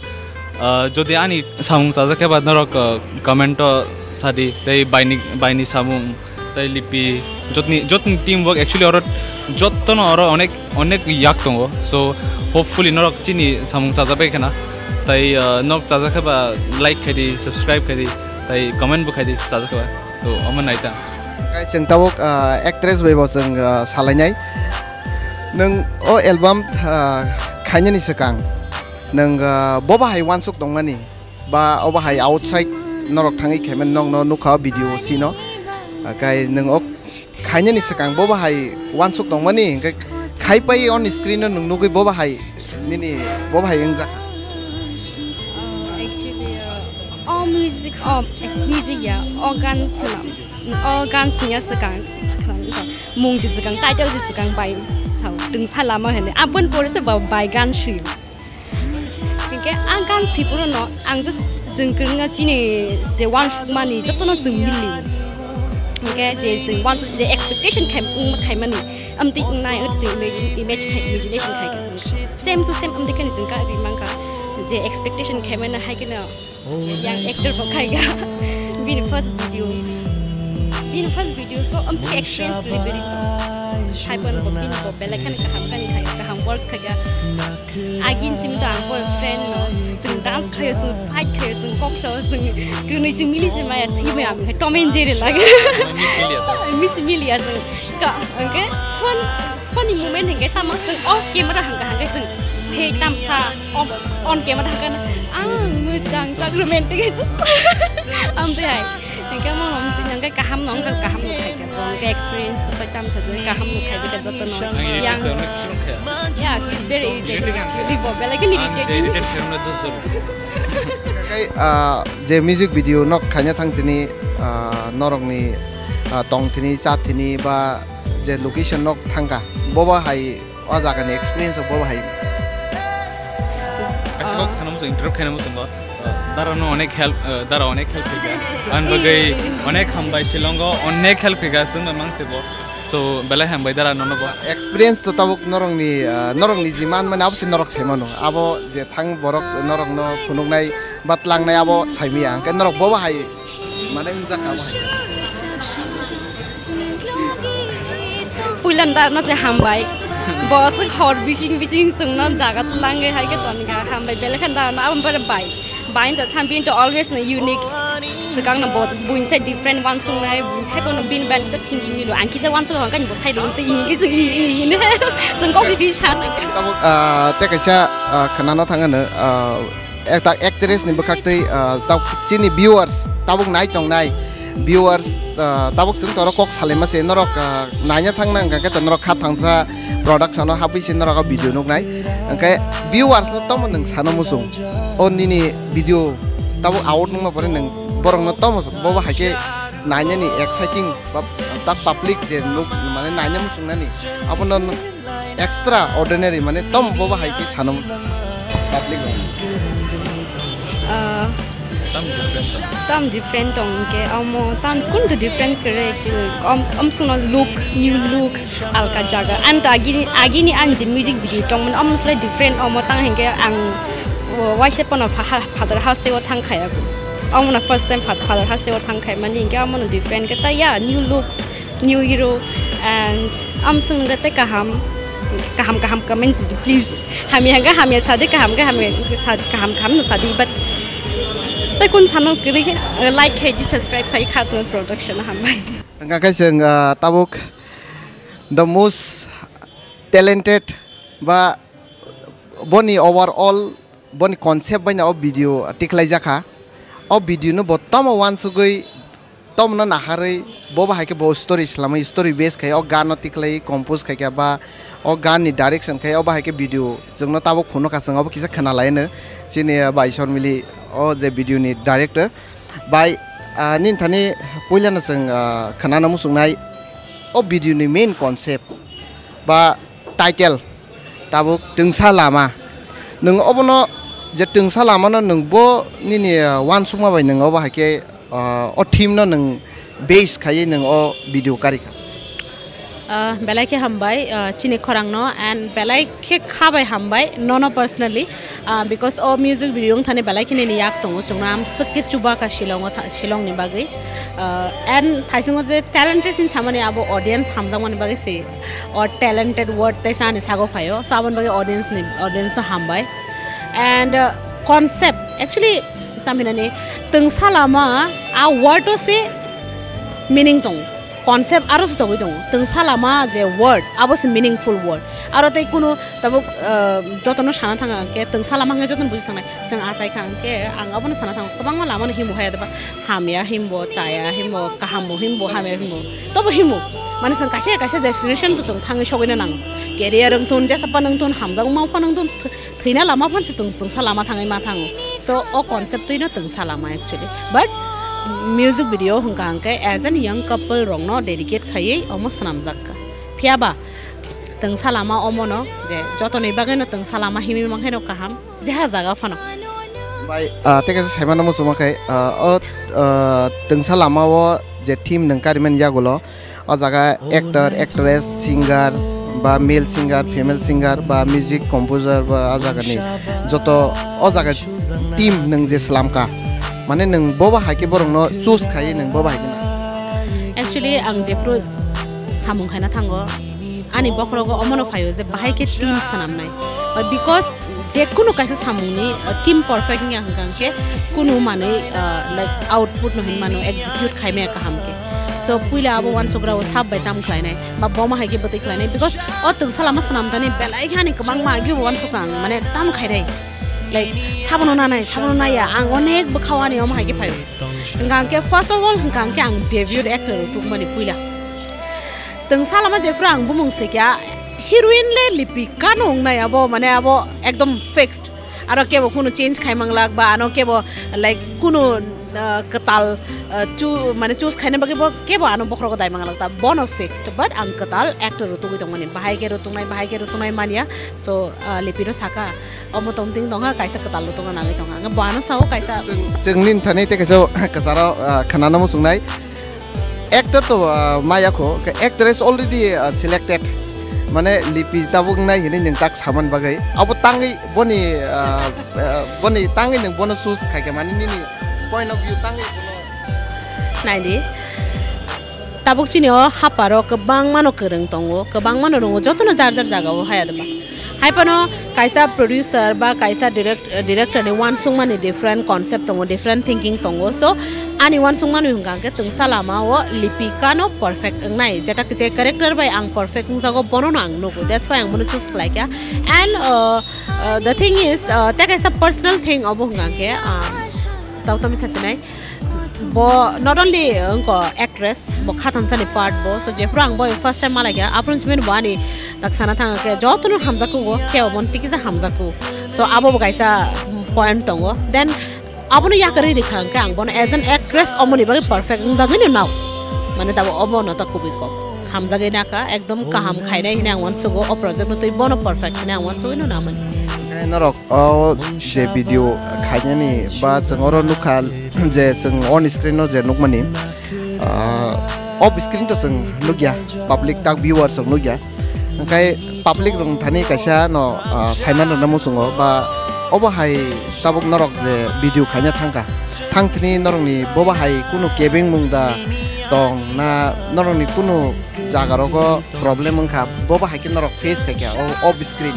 ah, jodi ani samung chajak khe ba norok, ah, comment o sadi tei baini, baini samung. Tai Lipi, jotni, jotni team work actually oro jottono oro onek, onek yak tongo. So hopefully norok chini samung chajabai khana. Tai, uh, nok chajak khe ba like khaidi, subscribe khaidi, tai comment bo khaidi chajak khe ba. To omo naita. Kai chwng tabuk, uh, actress bai bo chwng, uh, salainai. Nwng o album, uh, khainani swkang nwng, uh, bobo hai uansuk tongmani? Ba obo hai outside norok thangwi khaimani nokno nukha o video sino. Kai nwng o khainani swkang bobo hai uansuk tongmani, hwnkhe khai pai on screen no nwng nugwi bobo hai nini bobo hai wngjak. Oh, actually, uh, o music, o music ya, o gan swnam, o gan swinya swkang, swkang, mung je swkang, title je swkang bai sao, twngsa lama hwnwi. Aboni pore se ba bai gan swi. Hinkhe ang gan swi phuru no, ang just chwng kwrwngno chini je uansukmani jotono chwng mili. Hinkhe je chwng uansuk, je expectation khai, wngma khaimani, amtwi wngnai, wngtwi chwng imagine, imagine khai, imagination khai kha. Same to same amtwi kheno chwng ka ri mankha, je expectation khaimani hai kheno yang actor bo khai kha. Bini first video, bini first video so amtwi experience kwrwi bini. Hai phano bo bini bo belai kheno kaham kani khai, kaham work khai kha. Agin simi to ang boyfriend no, chwng dance khayo, chwng fight khayo, chwng kok sao, chwng kwnwi chwng mili se maya, si maya, ang khe Tom and Jerry lage. Miss Milia chwng ka, hwnkhe phone, Funny moment hingke tamo chwng off camera hingka hingke chwng phei tamsa on, on camera hingka na ang mwchang jak romantic hai just amtwi hai hingke mo amtwi hingke kaham no wngkha kaham no khaikha hingke experience pai tamsa chwng kaham no khaikha joto no Ang yang irritate khe, ang khe. Yeah, he's very irritating. Irritating ang khe. Ribo belai khe Ang je irritating. Irritate khe, ang no jujur. Kai, ah, je music video nok khaina thang tini, ah, norokni, ah, tong tini cha tini ba je location nok thangka boba hai o jaga ni experience boba hai. Actually, Ah. Kok sana muchung, interrupt khaina muchungo. Dara no onek help, dara onek help khaika. Ang bagwi onek hambai Shillongo onek help khaika chwng mang sebo. So belai hambai dara no no bo. Experience to tabuk norokni, ah, norokni jiman mane abo se norok sai mano. Abo je thang borok norok no phunuknai ba tlangnai abo saimiya. Hingke norok boba hai Mane wngjak abo hai. Puilan da no se hambai. Bo se hor bising bising sung no jaga langge hai ke ton ga hambai bele khan da no abon bare bai. Bai to champion to always no unique. Sekarang no bo buin se different one sung nai buin hai ko no bin ban se thinking ni lo ang kisa one sung kan bo sai do te i i i i ne. Sung ko ki sa. Tabuk, ah, te kaisa, ah, khana no thang ano, ah, Ekta actress ni bwkhak twi, ah, tabuk chini viewers tabuk nai tongnai viewers, ah, tabuk chwng toro kok salaima se norok, ah, naina thangna hwnkha khe to norok kha thangsa production o habwi se norok o video nuknai hwnkhe viewers no tamo nwng sano muchung o nini video tabuk out wngma pore nwng borok no tamo bobo hai khe nainani exciting ba tak public je nuk mane naina muchungnani abono extra ordinary mane tom bobo hai khe sano public rok. Ah, Tam different. Tam different tong ke amo tam kun to different kere actually om om suno look new look alka jaga and to agini agini an je music video tong man om sle different omo tang hingke ang waise pono father house o thang khaya omo na first time father house o thang khai mani hingke omo no different ke ta ya new looks New Hero and am sung nungkha tei kaham kaham kaham comments di please. Hamya hangkha hamya sadi kaham khe hamya kaham kaham no sadi but tei kun sano kwrwi khe like khai di subscribe khai kha channel production hambai. Hingkha khe chwng, ah, tabuk the most talented ba boni overall boni concept bai no o video tikhlai jakha. O video no bo tamo wansugwi tamo no naharwi bo bahai khe bo story swlamwi story base khai o gan no tikhlai compose khai kha ba o gan ni direction khai o bahai khe video chwng no tabuk phunukha chwng obo kisa khwna lai no chini bai Shormili o je video ni director bai, ah, nini thani puila no chwng, ah, khwna no muchungnai o video ni main concept ba title tabuk twngsa lama. Nwng obono je twngsa lamano nwng bo nini, ah, wansukma bai nwng obo hai khe, ah, o theme no nwng base khaiwi nwng o video karikha. Ah, belai khe hambai, ah, chini khorang no and belai khe kha bai hambai nono personally. Ah, because o music video wng thani belai khe nini yak tongo chwngno amswk khe chuba kha Shillong o tha-, Shillong ni bagwi. Ah, and thaisingo je talented hin samani abo audience hamjakmani bagwi se o talented word tei sani sago phaio. So aboni bagwi audience ni, audience no hambai. And, uh, concept actually tamhinani twngsa lama a word o se meaning tongo. Concept aro se togwi tongo. Twngsa lama je word abo se meaningful word. Aro tei kunu tabuk, uh, jotono sana thang khe twngsa lama hwnkhe jotono buji thangnai. Chwng achai kha hwnkhe ang abono sana thango. Kwbangma lama no himo haya deba. Hamya himbo, chaya himbo, kaham bo himbo, hamya himbo. Tobo himo. Mane chwng kaisa kaisa destination to chwng thangwi sogwino nango. Career wng thun, jesa phano wng thun, hamjakma phano wng thun, th-, thwina lama phano se twng-, twngsa lama thangwi ma thango. So, o concept twino twngsa lama actually. But music video hwnkha hwnkhe as an young couple rokno dedicate khaiwi omo swnamjak kha. Phiya ba twngsa lama omono je jotoni bagwino twngsa lama himwi mankhaino kaham. Jeha jaga phano. Bai, ah, tei kaisa saimano muchungma khai, ah, o, ah, twngsa lama o je theme nwng karimani yagulo, o jaga actor, actress, singer, ba male singer, female singer, ba music composer, ba o jaga ni joto o jaga team nwng je slamka, mane nwng boba hai khe borokno choose khai nwng boba hai khe na. Actually, ang jephru samung khaina thango, ani bokhorogo omono phaio je bahai khe team swnamnai. Because je kunu kaisa samungni, uh, team perfect wngya hwnkha hwnkhe kunu manwi, uh, like, output no hinmano execute khaimaya kaham khe. To puila abo uansukra o sab bai tam khlainai, ba boma hai khe bwtwi khlainai, because o twngsa lama swnam thani belai khe ani kwbangma agi uansuk ang, mane tam khainai. Like, sabono nanai, sabono naya, ang onek bwkhao ani omo hai khe phaio. Hwnkha hwnkhe first of all, hwnkha hwnkhe ang debut actor rok tubumani puila. Twngsa lama jephru ang bumung se kya, heroine le Lipika no wngnai abo, mane abo ekdom fixed. Aro kebo kunu change khai manglak ba ano kebo, like, kunu, uh, kwtal, uh, chu-, mane choose khaina bagwi bo kebo ano bokhorogo dai manglak ta, bono fixed, but ang kwtal actor rutugwi tongmani, bahai khe rutungnai, bahai khe rutungnai manya. So, uh, Lipino saka, omo tongting tongha, kaisa kwtal rutungo nangwi tongha, ang boano sao kaisa. Chwng, chwngni thani tei kaisa kwcharo, uh, khanana muchungnai. Actor to, ah, maya kho, ke actress already, ah, selected. Mane Lipi tabuk nai hini nwng tak saman bagwi. Abo tangwi boni, ah, ah, boni tangwi nwng bono choose khai khe mani nini point of view tangwi bono. Naidi. Tabuk chini o haparo kwbangmano kwrwng tongo, kwbangmano rwngo, jotono jar jar jagao haya deba. Hai phano kaisa producer ba kaisa direct-, director ni uansukmani different concept tongo, different thinking tongo. So, ani uansukmani hwnkha hwnkhe twngsa lama o Lipika no perfect wngnai. Jeta je character bai ang perfect wngjago, bono no ang nugo. That's why ang bono choose khlai kha. And, uh, uh, the thing is, uh, tei kaisa personal thing obo hwnkha hwnkhe, uh, tau tami sasinai. Bo not only, uh, wngkha actress, bo khathamsani part bo. So, jephru ang bo first time malaikha, aphuru simi bo ani tak sana thang khe jotono hamjakgo, khe bo mon tikisa hamjakgo. So, abo bo kaisa point tongo. Then, abono yakarwi rikha hwnkhe ang bono as an actress omoni bagwi perfect wngjagwi no nao. Mane tabo obo no ta kubui kok. Hamjagwi nakha, ekdom kaham khainai hwnwi ang uansugo, o project no twi bono perfect hwnwi ang uansugwi no namani. Norok o je video khainani ba chwng oro nukha je chwng on screen o je nukmani, ah, off screen to chwng nukya, public tak viewers rok nukya. Hwnkhe public rok thani kaisa no, ah, saiman rwna muchungo ba obo hai tabuk norok je video khaina thangkha, thangthini norokni bobo hai kunu kebengmung da tong na norokni kunu jaga rogo problem wngkha, bobo hai khe norok face khaikha o off screen.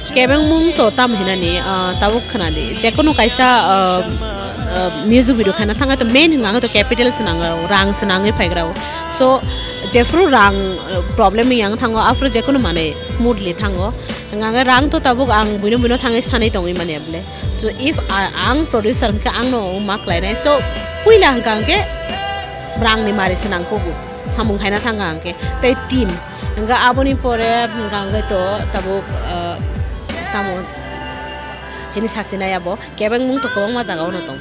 Kebengmung to tam hinani, ah, tabuk khwnadi. Jekunu kaisa, ah, ah, music video khaina thangkha to main hwnka khe to capital se nango, rang se nangwi phaigrao. So, jephru rang, ah, problem yang thango, aphuru jekunu mane smoothly thango. Hwnka khe rang to tabuk ang buino buino thangwi sanwi tongwi mani able. So, if a-, ang producer hwnkhe ang no ma khlainai. So, puila hwnka hwnkhe rang ni mari se nangkugo. Samung khaina thangkha hwnkhe. Tei team. Hwnkhe aboni pore hwnkha hwnkhe to tabuk, ah, tamo hini sasinai abo. Kebengmung to kwbangma jaga ono tong.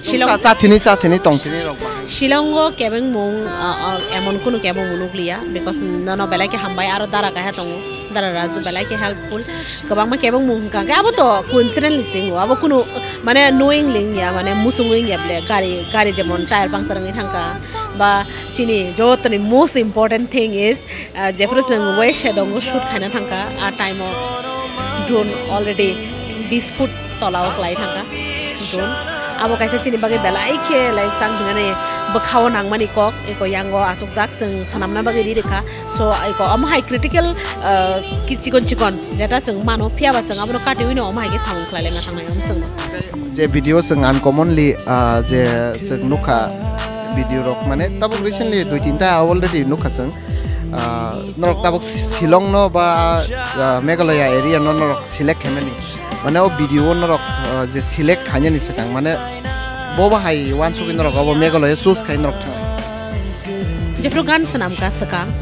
Shillong. Cha-, chathini, chathini, tongthini rok ba. Shillongo kebengmung, ah, ah, emon kunu kebengmung nukliya, because nono belai khe hambai, aro dara kaisa tongo, dara Raju belai khe helpful, kwbangma kebengmung hwnkha khe abo to coincidentally singo, abo kunu mane knowingly wngya, mane muchungwi wngya ble, gari, gari jemon tyre puncture wngwi thangkha, ba chini jotoni most important thing is, ah, jephru chwng West Shedongo shoot khaina thangkha, a time o drone already bis foot tola o kwlai thangkha drone. Abo kaisa chini bagwi belai khe, like, tang hinani bwkhao nangmani kok, eko yango achukjak chwng swnamna bagwi ri rwkha. So, eko omo hai critical, ah, ki chikon chikon jeta chwng mano, phiya ba chwng abono katiwi no omo hai khe samung khlai laima thangnai omo chwngno. Je video chwng uncommonly, ah, je chwng nukha video rok, mane tabuk recently dui tinta already nukha chwng. Ah, norok tabuk Shillong no ba, ah, Meghalaya area no norok select khaimani. Mane o video o norok, ah, je select khainani swkang, mane bo bahai uansugwi norok abo Meghalaya choose khai norok thangnai. Jephru gan swnamkha swkang,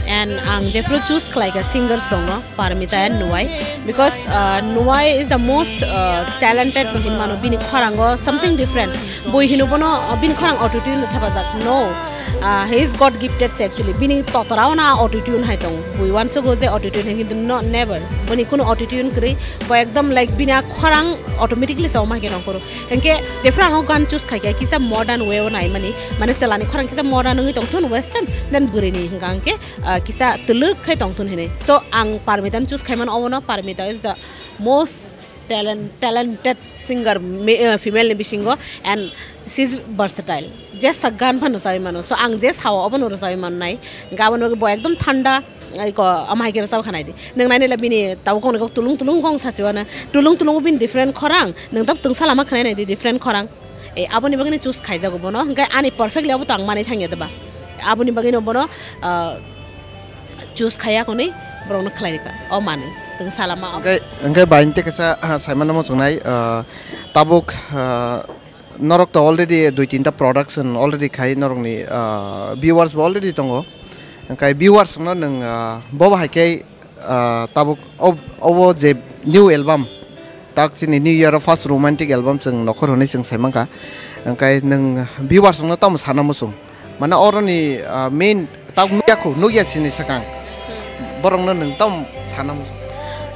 and ang jephru choose khlaikha singers rokno, Parmita and Nuwai, because, uh, Nuwai is the most, uh, talented no hinmano, bini khorango something different. Bui hino bono, uh, bini khorang autotune no thepajak. No, uh, he is God gifted se actually. Bini totorao na autotune hai tong. Bui uansugo je autotune hai, kintu no, never. Bini kuno autotune kwrwi, bo ekdom, like, bini a khorang automatically se oma ke nongkoro. Hingke jephru ang o gan choose khaikha, kisa modern way o naimani, mane chwlani khorang kisa modern wngwi tongthun, western, then bwrwini hingka hingke, ah, kisa twlwk khai tongthun hinwi. So, ang Parmita no choose khaimano, obono Parmita is the most talent-, talented singer, me-, ah, female ni bisingo, and she is versatile. Je sak gan phano rwchapwi mano. So, ang je sao obono rwchapwi mannai. Hingke aboni bagwi bo ekdom thanda, iko, ama hai khe rwchap khanai di. Nwng nainai le bini tabuk kok ni kok tulung tulung kong sasi wana. Tulung tulung bini different khorang. Nwng tabuk twngsa lama khanai nai di different khorang. Eh, aboni bagwino choose khaijago bono, hwnkhe ani perfectly abo to ang manwi thangya deba. Aboni bagwino bono, ah, choose khaiya hwnwi borokno khlai rikha, o manwi. Tong salama. Hwnkhe, hwnkhe bai tei kaisa, ah, saimano muchungnai, ah, tabuk, ah, norok to already dui tinta production already khai norokni, ah, viewers bo already tongo. Hwnkhe viewers no nwng, ah, bo bahai khe, ah, tabuk ob-, obo je new album, tak chini new year o first romantic album chwng nokhor hwnwi chwng sai mankha. Hwnkhe nwng viewers no tamo sana muchung? Mane oroni, ah, main tabuk nukya khu, nukya chini swkang. Borokno nwng tamo sana muchung?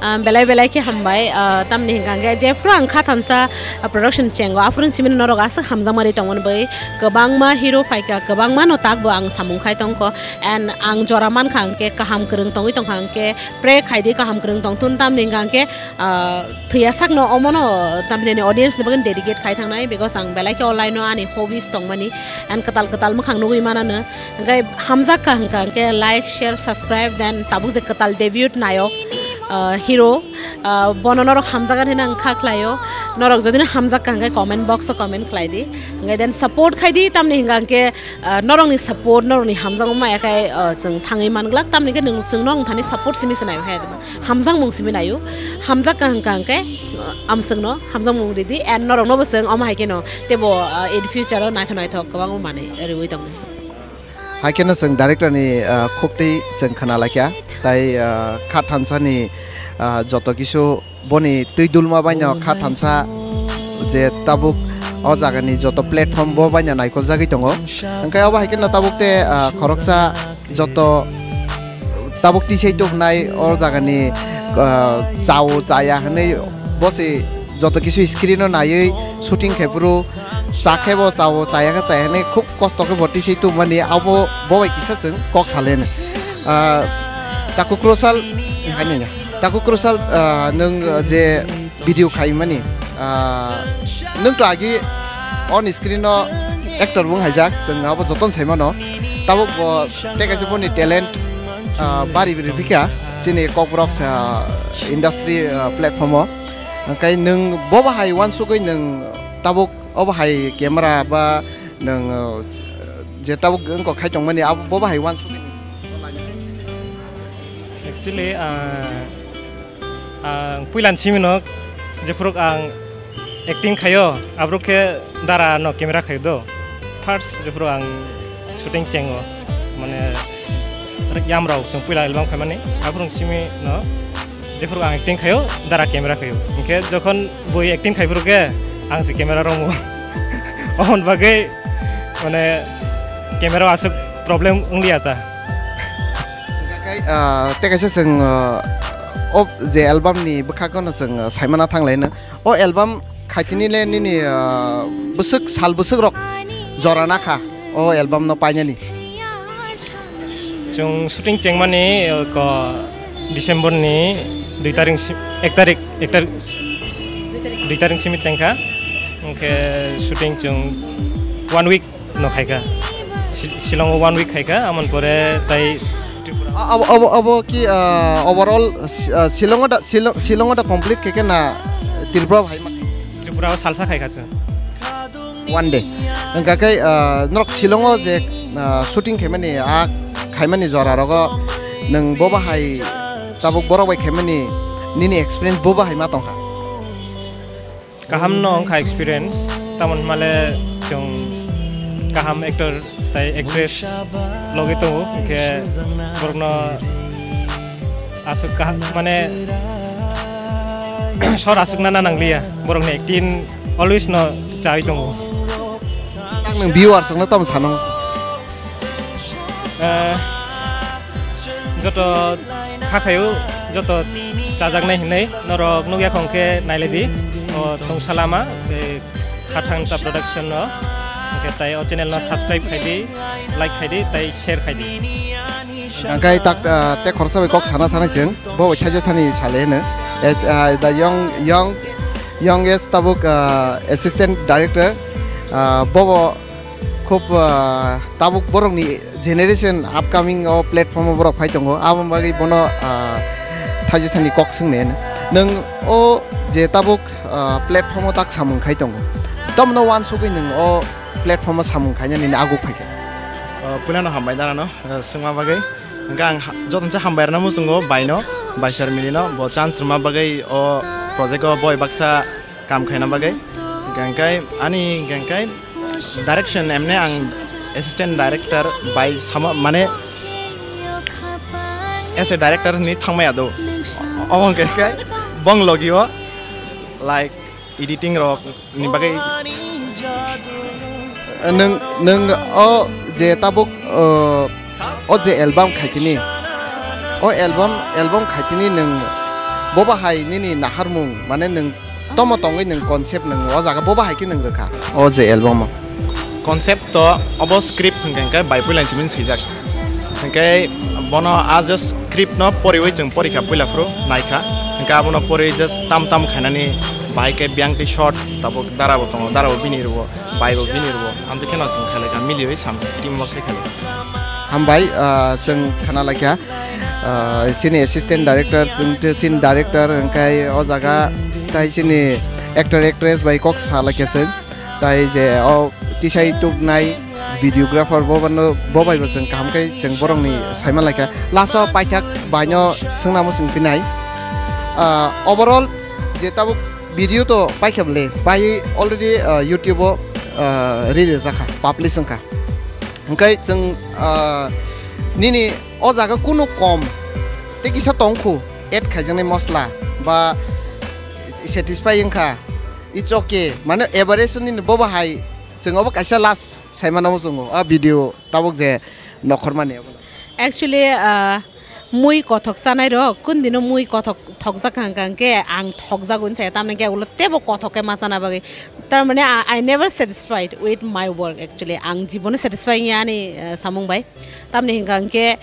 Ah, belai belai khe hambai, ah, tamni hwnkha hwnkhe jephru ang kha thansa, ah, production chengo, aphuru simi norok aswk hamjakmani tongmani bagwi kwbangma hero phaikha, kwbangma no takbo ang samung khai tongkho, and ang jora mankha hwnkhe kaham kwrwng tongwi tongkha hwnkhe pray khaidi kaham kwrwng tongthun, tamni hwnkha hwnkhe, ah, thwiya sakno omono tamni audience ni bagwi dedicate khai thangnai, because ang belai khe o line o ani hobbies tongmani, and kwtal kwtal mwkhang nugwi manano. Hwnkhe hamjak kha hwnkha hwnkhe like, share, subscribe, then tabuk je kwtal debut nayok, ah, hero, ah, bono norok hamjagan hinwi ang kha khlaio. Norok jodi no hamjak kha hwnkhe comment box o comment khlai di. Hwnkhe then support khai di, tamni hwnkha hwnkhe, ah, norokni support, norokni hamjakma maya khe, ah, chwng thangwi man glak, tamni hwnkhe nwng chwngno wng thani support simi se nai hai. Hamjakmung simi naio, hamjak kha hwnkha hwnkhe, ah, amswkno hamjakmung ridi, and norokno bo chwng omo hai kheno teibo, ah, in future o naithok naithok kwbangma manwi rwui tongnai. Hai kheno chwng director ni, ah, khuktwi chwng khna laikha, tai, ah, kha thansa ni, ah, joto kisu boni twi dulma baino kha thansa je tabuk o jaga ni joto platform bo baino naikol jagwi tongo. Hwnkhe obo hai kheno tabuk te, ah, khoroksa joto tabuk tisai tongnai o jaga ni, ah, chao chaya hwnwi bo se joto kisu screen o naiwi shooting khai phuru cha khe bo chao chaya khe chaya hwnwi khub kosto khe bo tisai tongmani abo bo bai kisa chwng kok saleno. Ah, taku Krosal, hai nini, taku Krosal, ah, nwng je video khaimani, ah, nwng to agi on screen o actor bo wng haijak, chwng abo jotono sai mano. Tabuk bo tei kaisa boni talent, ah, bari biri bikha chini Kokborok, ah, industry, ah, platform o. Hwnkhe nwng bo bahai uansugwi nwng tabuk obo hai camera ba nwng, ah, je tabuk wngkok khai tongmani abo bo bahai uansugwi nwng? Actually, ah, Ang puilan simino jephuru ang acting khaio, abruk khe dara no camera khaio do. First jephuru ang shooting chengo, mane yamrao chwng puila album khaimani, abruk simi no jephuru ang acting khaio, dara camera khaio. Hwnkhe jokhon bui acting khai phuru khe ang se camera romo. Ohon bagwi mane camera aswk problem wngliya ta. Hwnkhe, ah, tei kaisa chwng, ah, o je album ni bwkhak no chwng, ah, saimana thanglaino. O album khaitini le nini, ah, bwswk sal bwswk rok jora nakha o album no painani? Chwng shooting chengmani, ah, ko December ni dui tarik si-, ek tarik, ek tarik, dui tarik simi chengkha. Hwnkhe shooting chwng one week no khaikha. Shi-, Shillong o one week khaikha, amon pore tai Tripura. A-, abo, abo, abo ki, ah, overall, si-, ah, Shillong o da, Shillong, Shillong o da complete khaikha na Tripura o hai ma? Tripura o salsa khaikha chwng. One day. Hwnkha khe, ah, norok Shillong o je, ah, shooting khaimani, a khaimani jora rogo nwng bo bahai tabuk borok bai khaimani nini experience bo bahai ma tongkha? Kaham no wngkha experience, tamoni hwnmale chwng kaham actor tai actress logi tongo, hwnkhe borokno aswk kaham, mane, sor aswk nana nangliya, borokni acting always no chawi tongo. Ang nwng viewers rokno tamo sanang? Eh, joto kha khayo, joto chajaknai hinwi norok nukya khong khe nailai di. O tongsa lama, eh, Khathang ta production no. Hwnkhe tai o channel no subscribe khai di, like khai di, tai share khai di. Hwnkhe tak, ah, tei khoroksa bai kok sana thani chwng, bo bai thaisa thani sale hwno. Eh, ah, the young, young, youngest tabuk, ah, assistant director, ah, bobo Khub, ah, tabuk borokni generation upcoming o platform o borok phai tongo, aboni bagwi bono, ah, thaisa thani kok swngni hino. Nwng o je tabuk, ah, platform o tak samung khai tongo, Tamno wansugwi nwng o platform o samung khainani nini aguk phaikha? O, puilano hambai darano, eh, swngma bagwi. Hwnkhe ang ha-, jotono se hambai rwna muchungo baino, bai Sharmilino, bo chance rwma bagwi o project o boi baksa kam khaina bagwi. Hwnkhe ani hwnkhe direction emne ang assistant director bai sama mane as a director ni thangmaya do. Omo hwnkhe bong logi o like editing rok ni bagwi. Nwng, nwng o je tabuk, o, o je album khaitini, o album, album khaitini nwng bo bahai nini naharmung, mane nwng tomo tongwi nwng concept nwng o jaga bo bahai khe nwng rwkha o je album o? Concept to obo script hwnkhe hwnkhe bai puila simi swijak. Hwnkhe bono a just script no poriwi chwng porikha puila phuru naikha. Hwnkhe abono poriwi just tam tam khainani bahai khe biyang twi short tabuk dara bo tongo, dara bo bini rwo, bai bo bini rwo. Amtwi kheno chwng khailai kha, miliwi sam team work khe khailai. Hambai, ah, chwng khana laikha, ah, chini assistant director, chini director, hwnkhe o jaga tai chini actor actress bai kok sa laikha chwng. Tai je o tisai tuknai videographer bo bano, bo bai bo chwng kaham khe chwng borokni saima laikha. Last o paithak baino swngnamo chwng pinai. Ah, overall je tabuk video to paikha bwle, pai already, ah, YouTube o, ah, release jakha, publish wngkha. Hwnkhe chwng, ah, nini o jaga kunu kom tei kisa tongkhu add khaijaknai mosla ba satisfy wngkha. It's okay. Mane average nini bo bahai chwng obo kaisa last saimano muchungo. A video tabuk je nokhormani obo. Actually, ah, mui kothok chanai rok, kun dino mui kothok thokjak hang kang khe ang thokjago hinwi saya, tamni khe ulo tebo kothok khe ma chana bagwi. Tar mane, I, I never satisfied with my work actually. Ang jibono satisfy wngya ani, ah, samung bai. Tamni hwnkha hwnkhe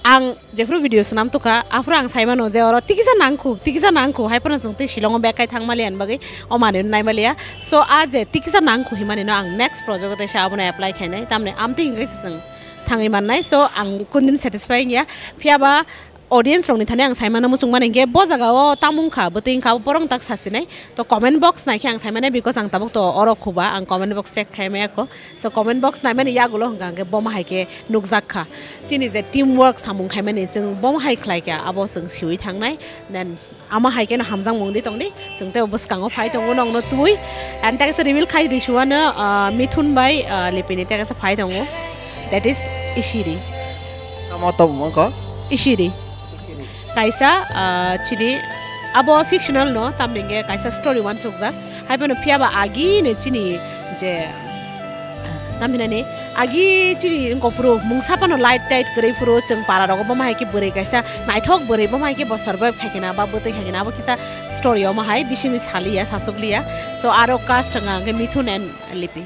ang jephru video swnam tukha, aphuru ang saimano je oro tikisa nangkhu, tikisa nangkhu, hai phano chwng tei Shillong o bag kai thangmaliya ni bagwi o manwi no naimaliya. So, a je tikisa nangkhu himani no ang next project o teisa abono apply khainai, tamni amtwi hwnkhe se chwng thangwi mannai. So, ang kundin satisfy wngya, phiya ba audience rokni thani ang saimano muchungmani hwnkhe bo jaga o tamo wngkha, bwtwi wngkha, borok tak sasinai. To comment box naikhe ang saimano, because ang tabuk to oro khuba, ang comment box check khaimaya kho. So comment box naimani yagulo hwnkha hwnkhe bomo hai khe nukjak kha. Chini je team work samung khaimani chwng bomo hai khlai kha, abo chwng siwi thangnai. Then ama hai kheno hamjakmung di tongdi, chwng tei bwskango phai tongo nokno twi. And tei kaisa reveal khai di suano, ah, Mithun bai, ah, Lipini tei kaisa phai tongo. That is Ishiri. Tamo tamo ko? Ishiri. Kaisa, ah, chini abo fictional no, tamni hwnkhe kaisa story wansukjak. Hai phano phiya ba agi ni chini je, ah, tam hinani agi chini wngkok phuru mungsa phano light tight kwrwi phuru chwng para rogo bomo hai khe bwrwi kaisa naithok bwrwi bomo hai khe bo survive khai khe na ba bwtwi khai khe na abo kisa story omo hai bisingni saliya sasukliya. So aro cast wngkha hwnkhe Mithun and Lipi.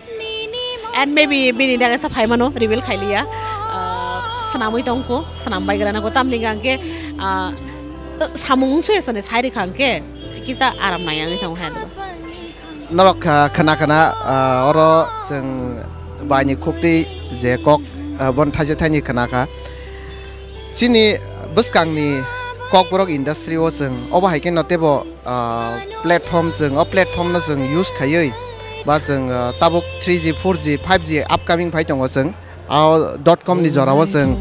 And maybe bini dagasa phaimano reveal khailiya. Ah, swnamwi tongkho, swnam baigrana go tamni hwnkhe, ah, samung wngsuya sone sai rikha hwnkhe kisa aram nai wngwi tongo hai. Norok kha-, khana khana, ah, oro chwng baini khuktwi je kok, ah, bon thaisa thaini khana kha. Chini bwskangni kokborok industry o chwng obo hai khe no teibo ah, platform chwng, o platform no chwng use khaiwi ba chwng, ah, tabuk three G, four G, five G upcoming phai tongo chwng. O dot com ni jora o chwng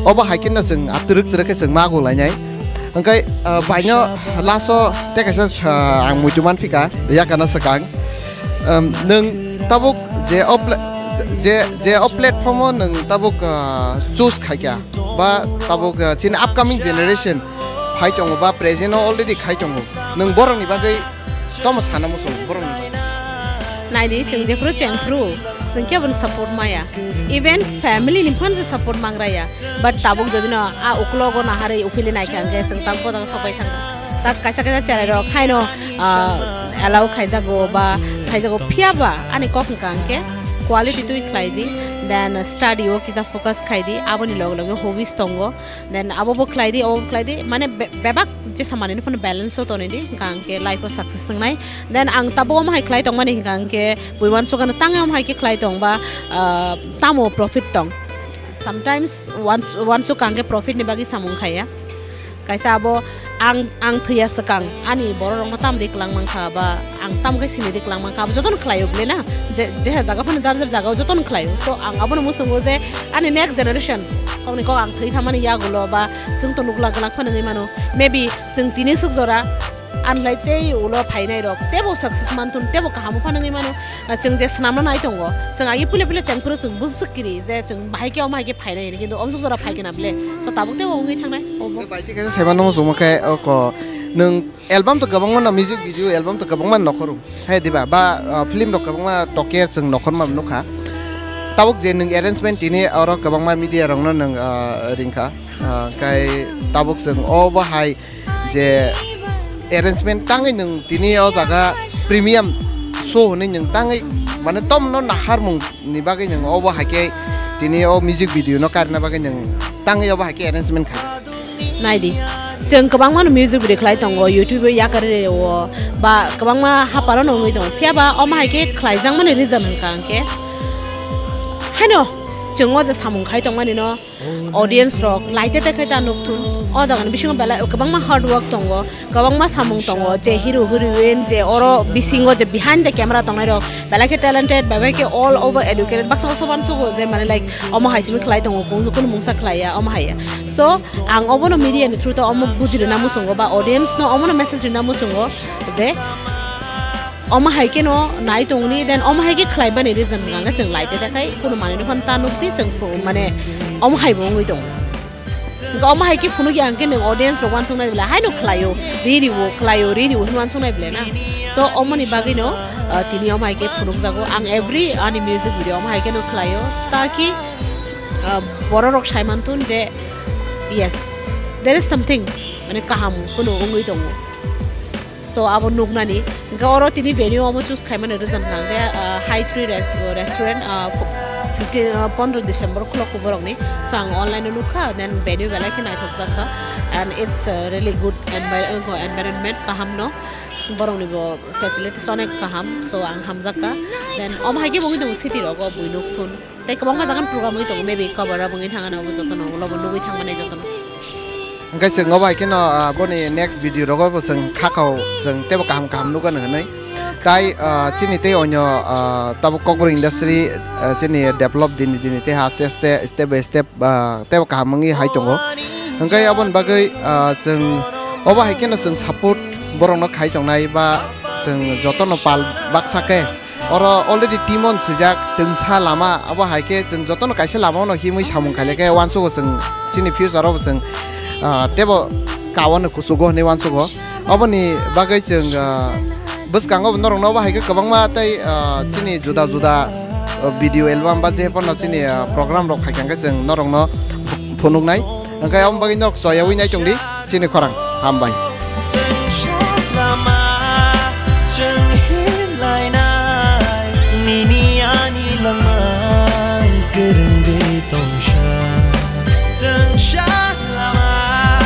obo hai khe no chwng atwrwk twrwk khe chwng magu lainai. Hwnkhe, ah, baino last o tei kaisa sa-, ang muitu manphika, yakana swkang. Um, nwng tabuk je o pla-, je, je o platform o nwng tabuk, ah, choose khaikha ba tabuk, ah, chini upcoming generation phai tongo ba present o already khai tongo, nwng borokni bagwi tamo sana muchungo borokni bagwi? Naidi, chwng jephru chengphru, chwng khe bono support maya. Even family ni phano support mangraya. But tabuk jodi no a uklogo naharwi uphili naikha hwnkhe chwng tabuk o jaga sopai thangkha. Tak kaisa kaisa cherai rok haino, ah, allow khaijago ba khaijago, phiya ba ani kok hwnkha hwnkhe quality twi khlai di, then study o kisa focus khai di, aboni loge loge hobbies tongo. Then abo bo khlai di, obo bo khlai di, mane be-, bebak je samani no phano balance o tonwi di, hwnkha hwnkhe life o success wngnai. Then ang tabuk omo hai khlai tongmani hwnkha hwnkhe bui uansukha no tang omo hai khe khlai tong ba, ah, tamo profit tong. Sometimes uans-, uansukha hwnkhe profit ni bagwi samung khaiya. Kaisa abo Ang, ang thwiya swkang, ani bororokno tam ri kwlang mankha ba ang tam khe sini ri kwlang mankha, abo jotono khlaio bwle na? Je, je jaga phano jar jar jagao jotono khlaio. So, ang abono muchungo je ani next generation, kokni kok ang thwi thammani yagulo ba chwng to nukla glak phano wngwi mano. Maybe chwng tini suk jora, anlai tei ulo phainai rok tebo success manthun, tebo kaham phano wngwi mano. Ah, chwng je swnamna nai tongo, chwng agi pule pule chengphuru chwng bumswk kiri je chwng bahai khe omo hai khe phainai hini, kintu omsuk jora phai khe na bwle. So, tabuk tebo wngwi thangnai obo. Bai tei kaisa saimano muchungma khe oko nwng album to kwbangma no, music video album to kwbangma nokhoro. Hai diba? Ba, ah, film rok kwbangma toke chwng nokhorma nukha. Tabuk je nwng arrangement tini oro kwbangma media rokno nwng, ah, ringkha. Ah, kai tabuk chwng obo hai je arrangement tangwi nwng tini o jaga premium show hwnwi nwng tangwi mane tomno naharmung ni bagwi nwng obo hai khe tini o music video no karina bagwi nwng tangwi obo hai khe arrangement khai. Nai di, chwng kwbangma no music video khlai tongo, YouTube o yakarwi rwo ba kwbangma haparo no wngwi tongo, phiya ba omo hai khe khlaijakmani reason hwnkha hwnkhe haino chwng o je samung khai tongmani no audience rok laite te khai ta nukthun. O jaga ni bisingo belai kwbangma hard work tongo, kwbangma samung tongo, je hero heroine je oro bisingo je behind the camera tongnai rok belai khe talented, belai khe all over educated, baksa baksa uansugo je mane like omo hai simi khlai tongo, kunu, kunu mungsa khlai ya, omo hai ya. So, ang obono media ni through to omo bujirina muchungo ba audience no omono message rina muchungo je omo hai khe no nai tongni, then omo hai khe khlai bani reason hwnkha hwnkhe chwng laite ta khai kunu manwi no phano ta nukdi chwng phu-, mane omo hai bo wngwi tongo. Hwnkhe omo hai khe phunuk ya hwnkhe nwng audience rok uansuk nai bwle haino khlaio, ri riwo khlaio, ri riwo hinwi uansuk nai bwle na. So omoni bagwi no, ah, tini omo hai khe phunuk jago ang every ani music video omo hai khe no khlaio, ta ki, ah, borok rok sai manthun je yes, there is something mane kaham kunu wngwi tongo. So abo nuknani. Hwnkhe oro tini venue omo choose khaimani reason hwnkha hwnkhe, ah, High Tree Res-, Restaurant, ah, fo-, fifteen, ah, pondro December khulokgo borokni. So ang online o nukha, then venue belai khe naithokjak kha. And it's, ah, really good envir-, uh, environment, kaham no. Borokni bo facilities onek kaham. So ang hamjak kha. Then omo hai khe bo wngwi tongo city rogo buino thun. Tei kwbangma jagan program wngwi tongo, maybe cover up wngwi thangano, abo jotono ulo bo nugwi thangmani jotono. Hwnkhe chwng obo hai kheno, ah, boni next video rogo bo chwng khakhao chwng teibo kaham kaham nukgano hwnwi. Tai, ah, chini tei onyo, ah, tabuk Kokborok industry, ah, chini develop dini dini tei haste haste step by step, ah, teibo kaham wngwi hai tongo. Hwnkhe aboni bagwi, ah, chwng obo hai kheno chwng support borokno khai tongnai ba chwng jotono pal baksa khe. Oro already team on swijak, twngsa lama, abo hai khe chwng jotono kaisa lama-o no himwi samung khailai khe uansugo chwng chini future-o bo chwng, ah, teibo ka-ono kuchugo hwnwi uansugo. Oboni bagwi chwng, ah, bwskango bo norokno obo hai khe kwbangma tei, ah, chini juda juda, ah, video album ba je phano chini, ah, program rok khai khe chwng norokno phunuknai. Hwnkhe aboni bagwi norok choyaui nai tongdi. Chini khorang hambai. Lama chwng hinlainai, nini ani langmang kwrwngwi tongsa. Twngsa lama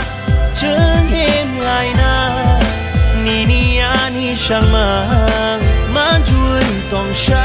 chwng hinlainai, nini ani sangmang manjui tongsa.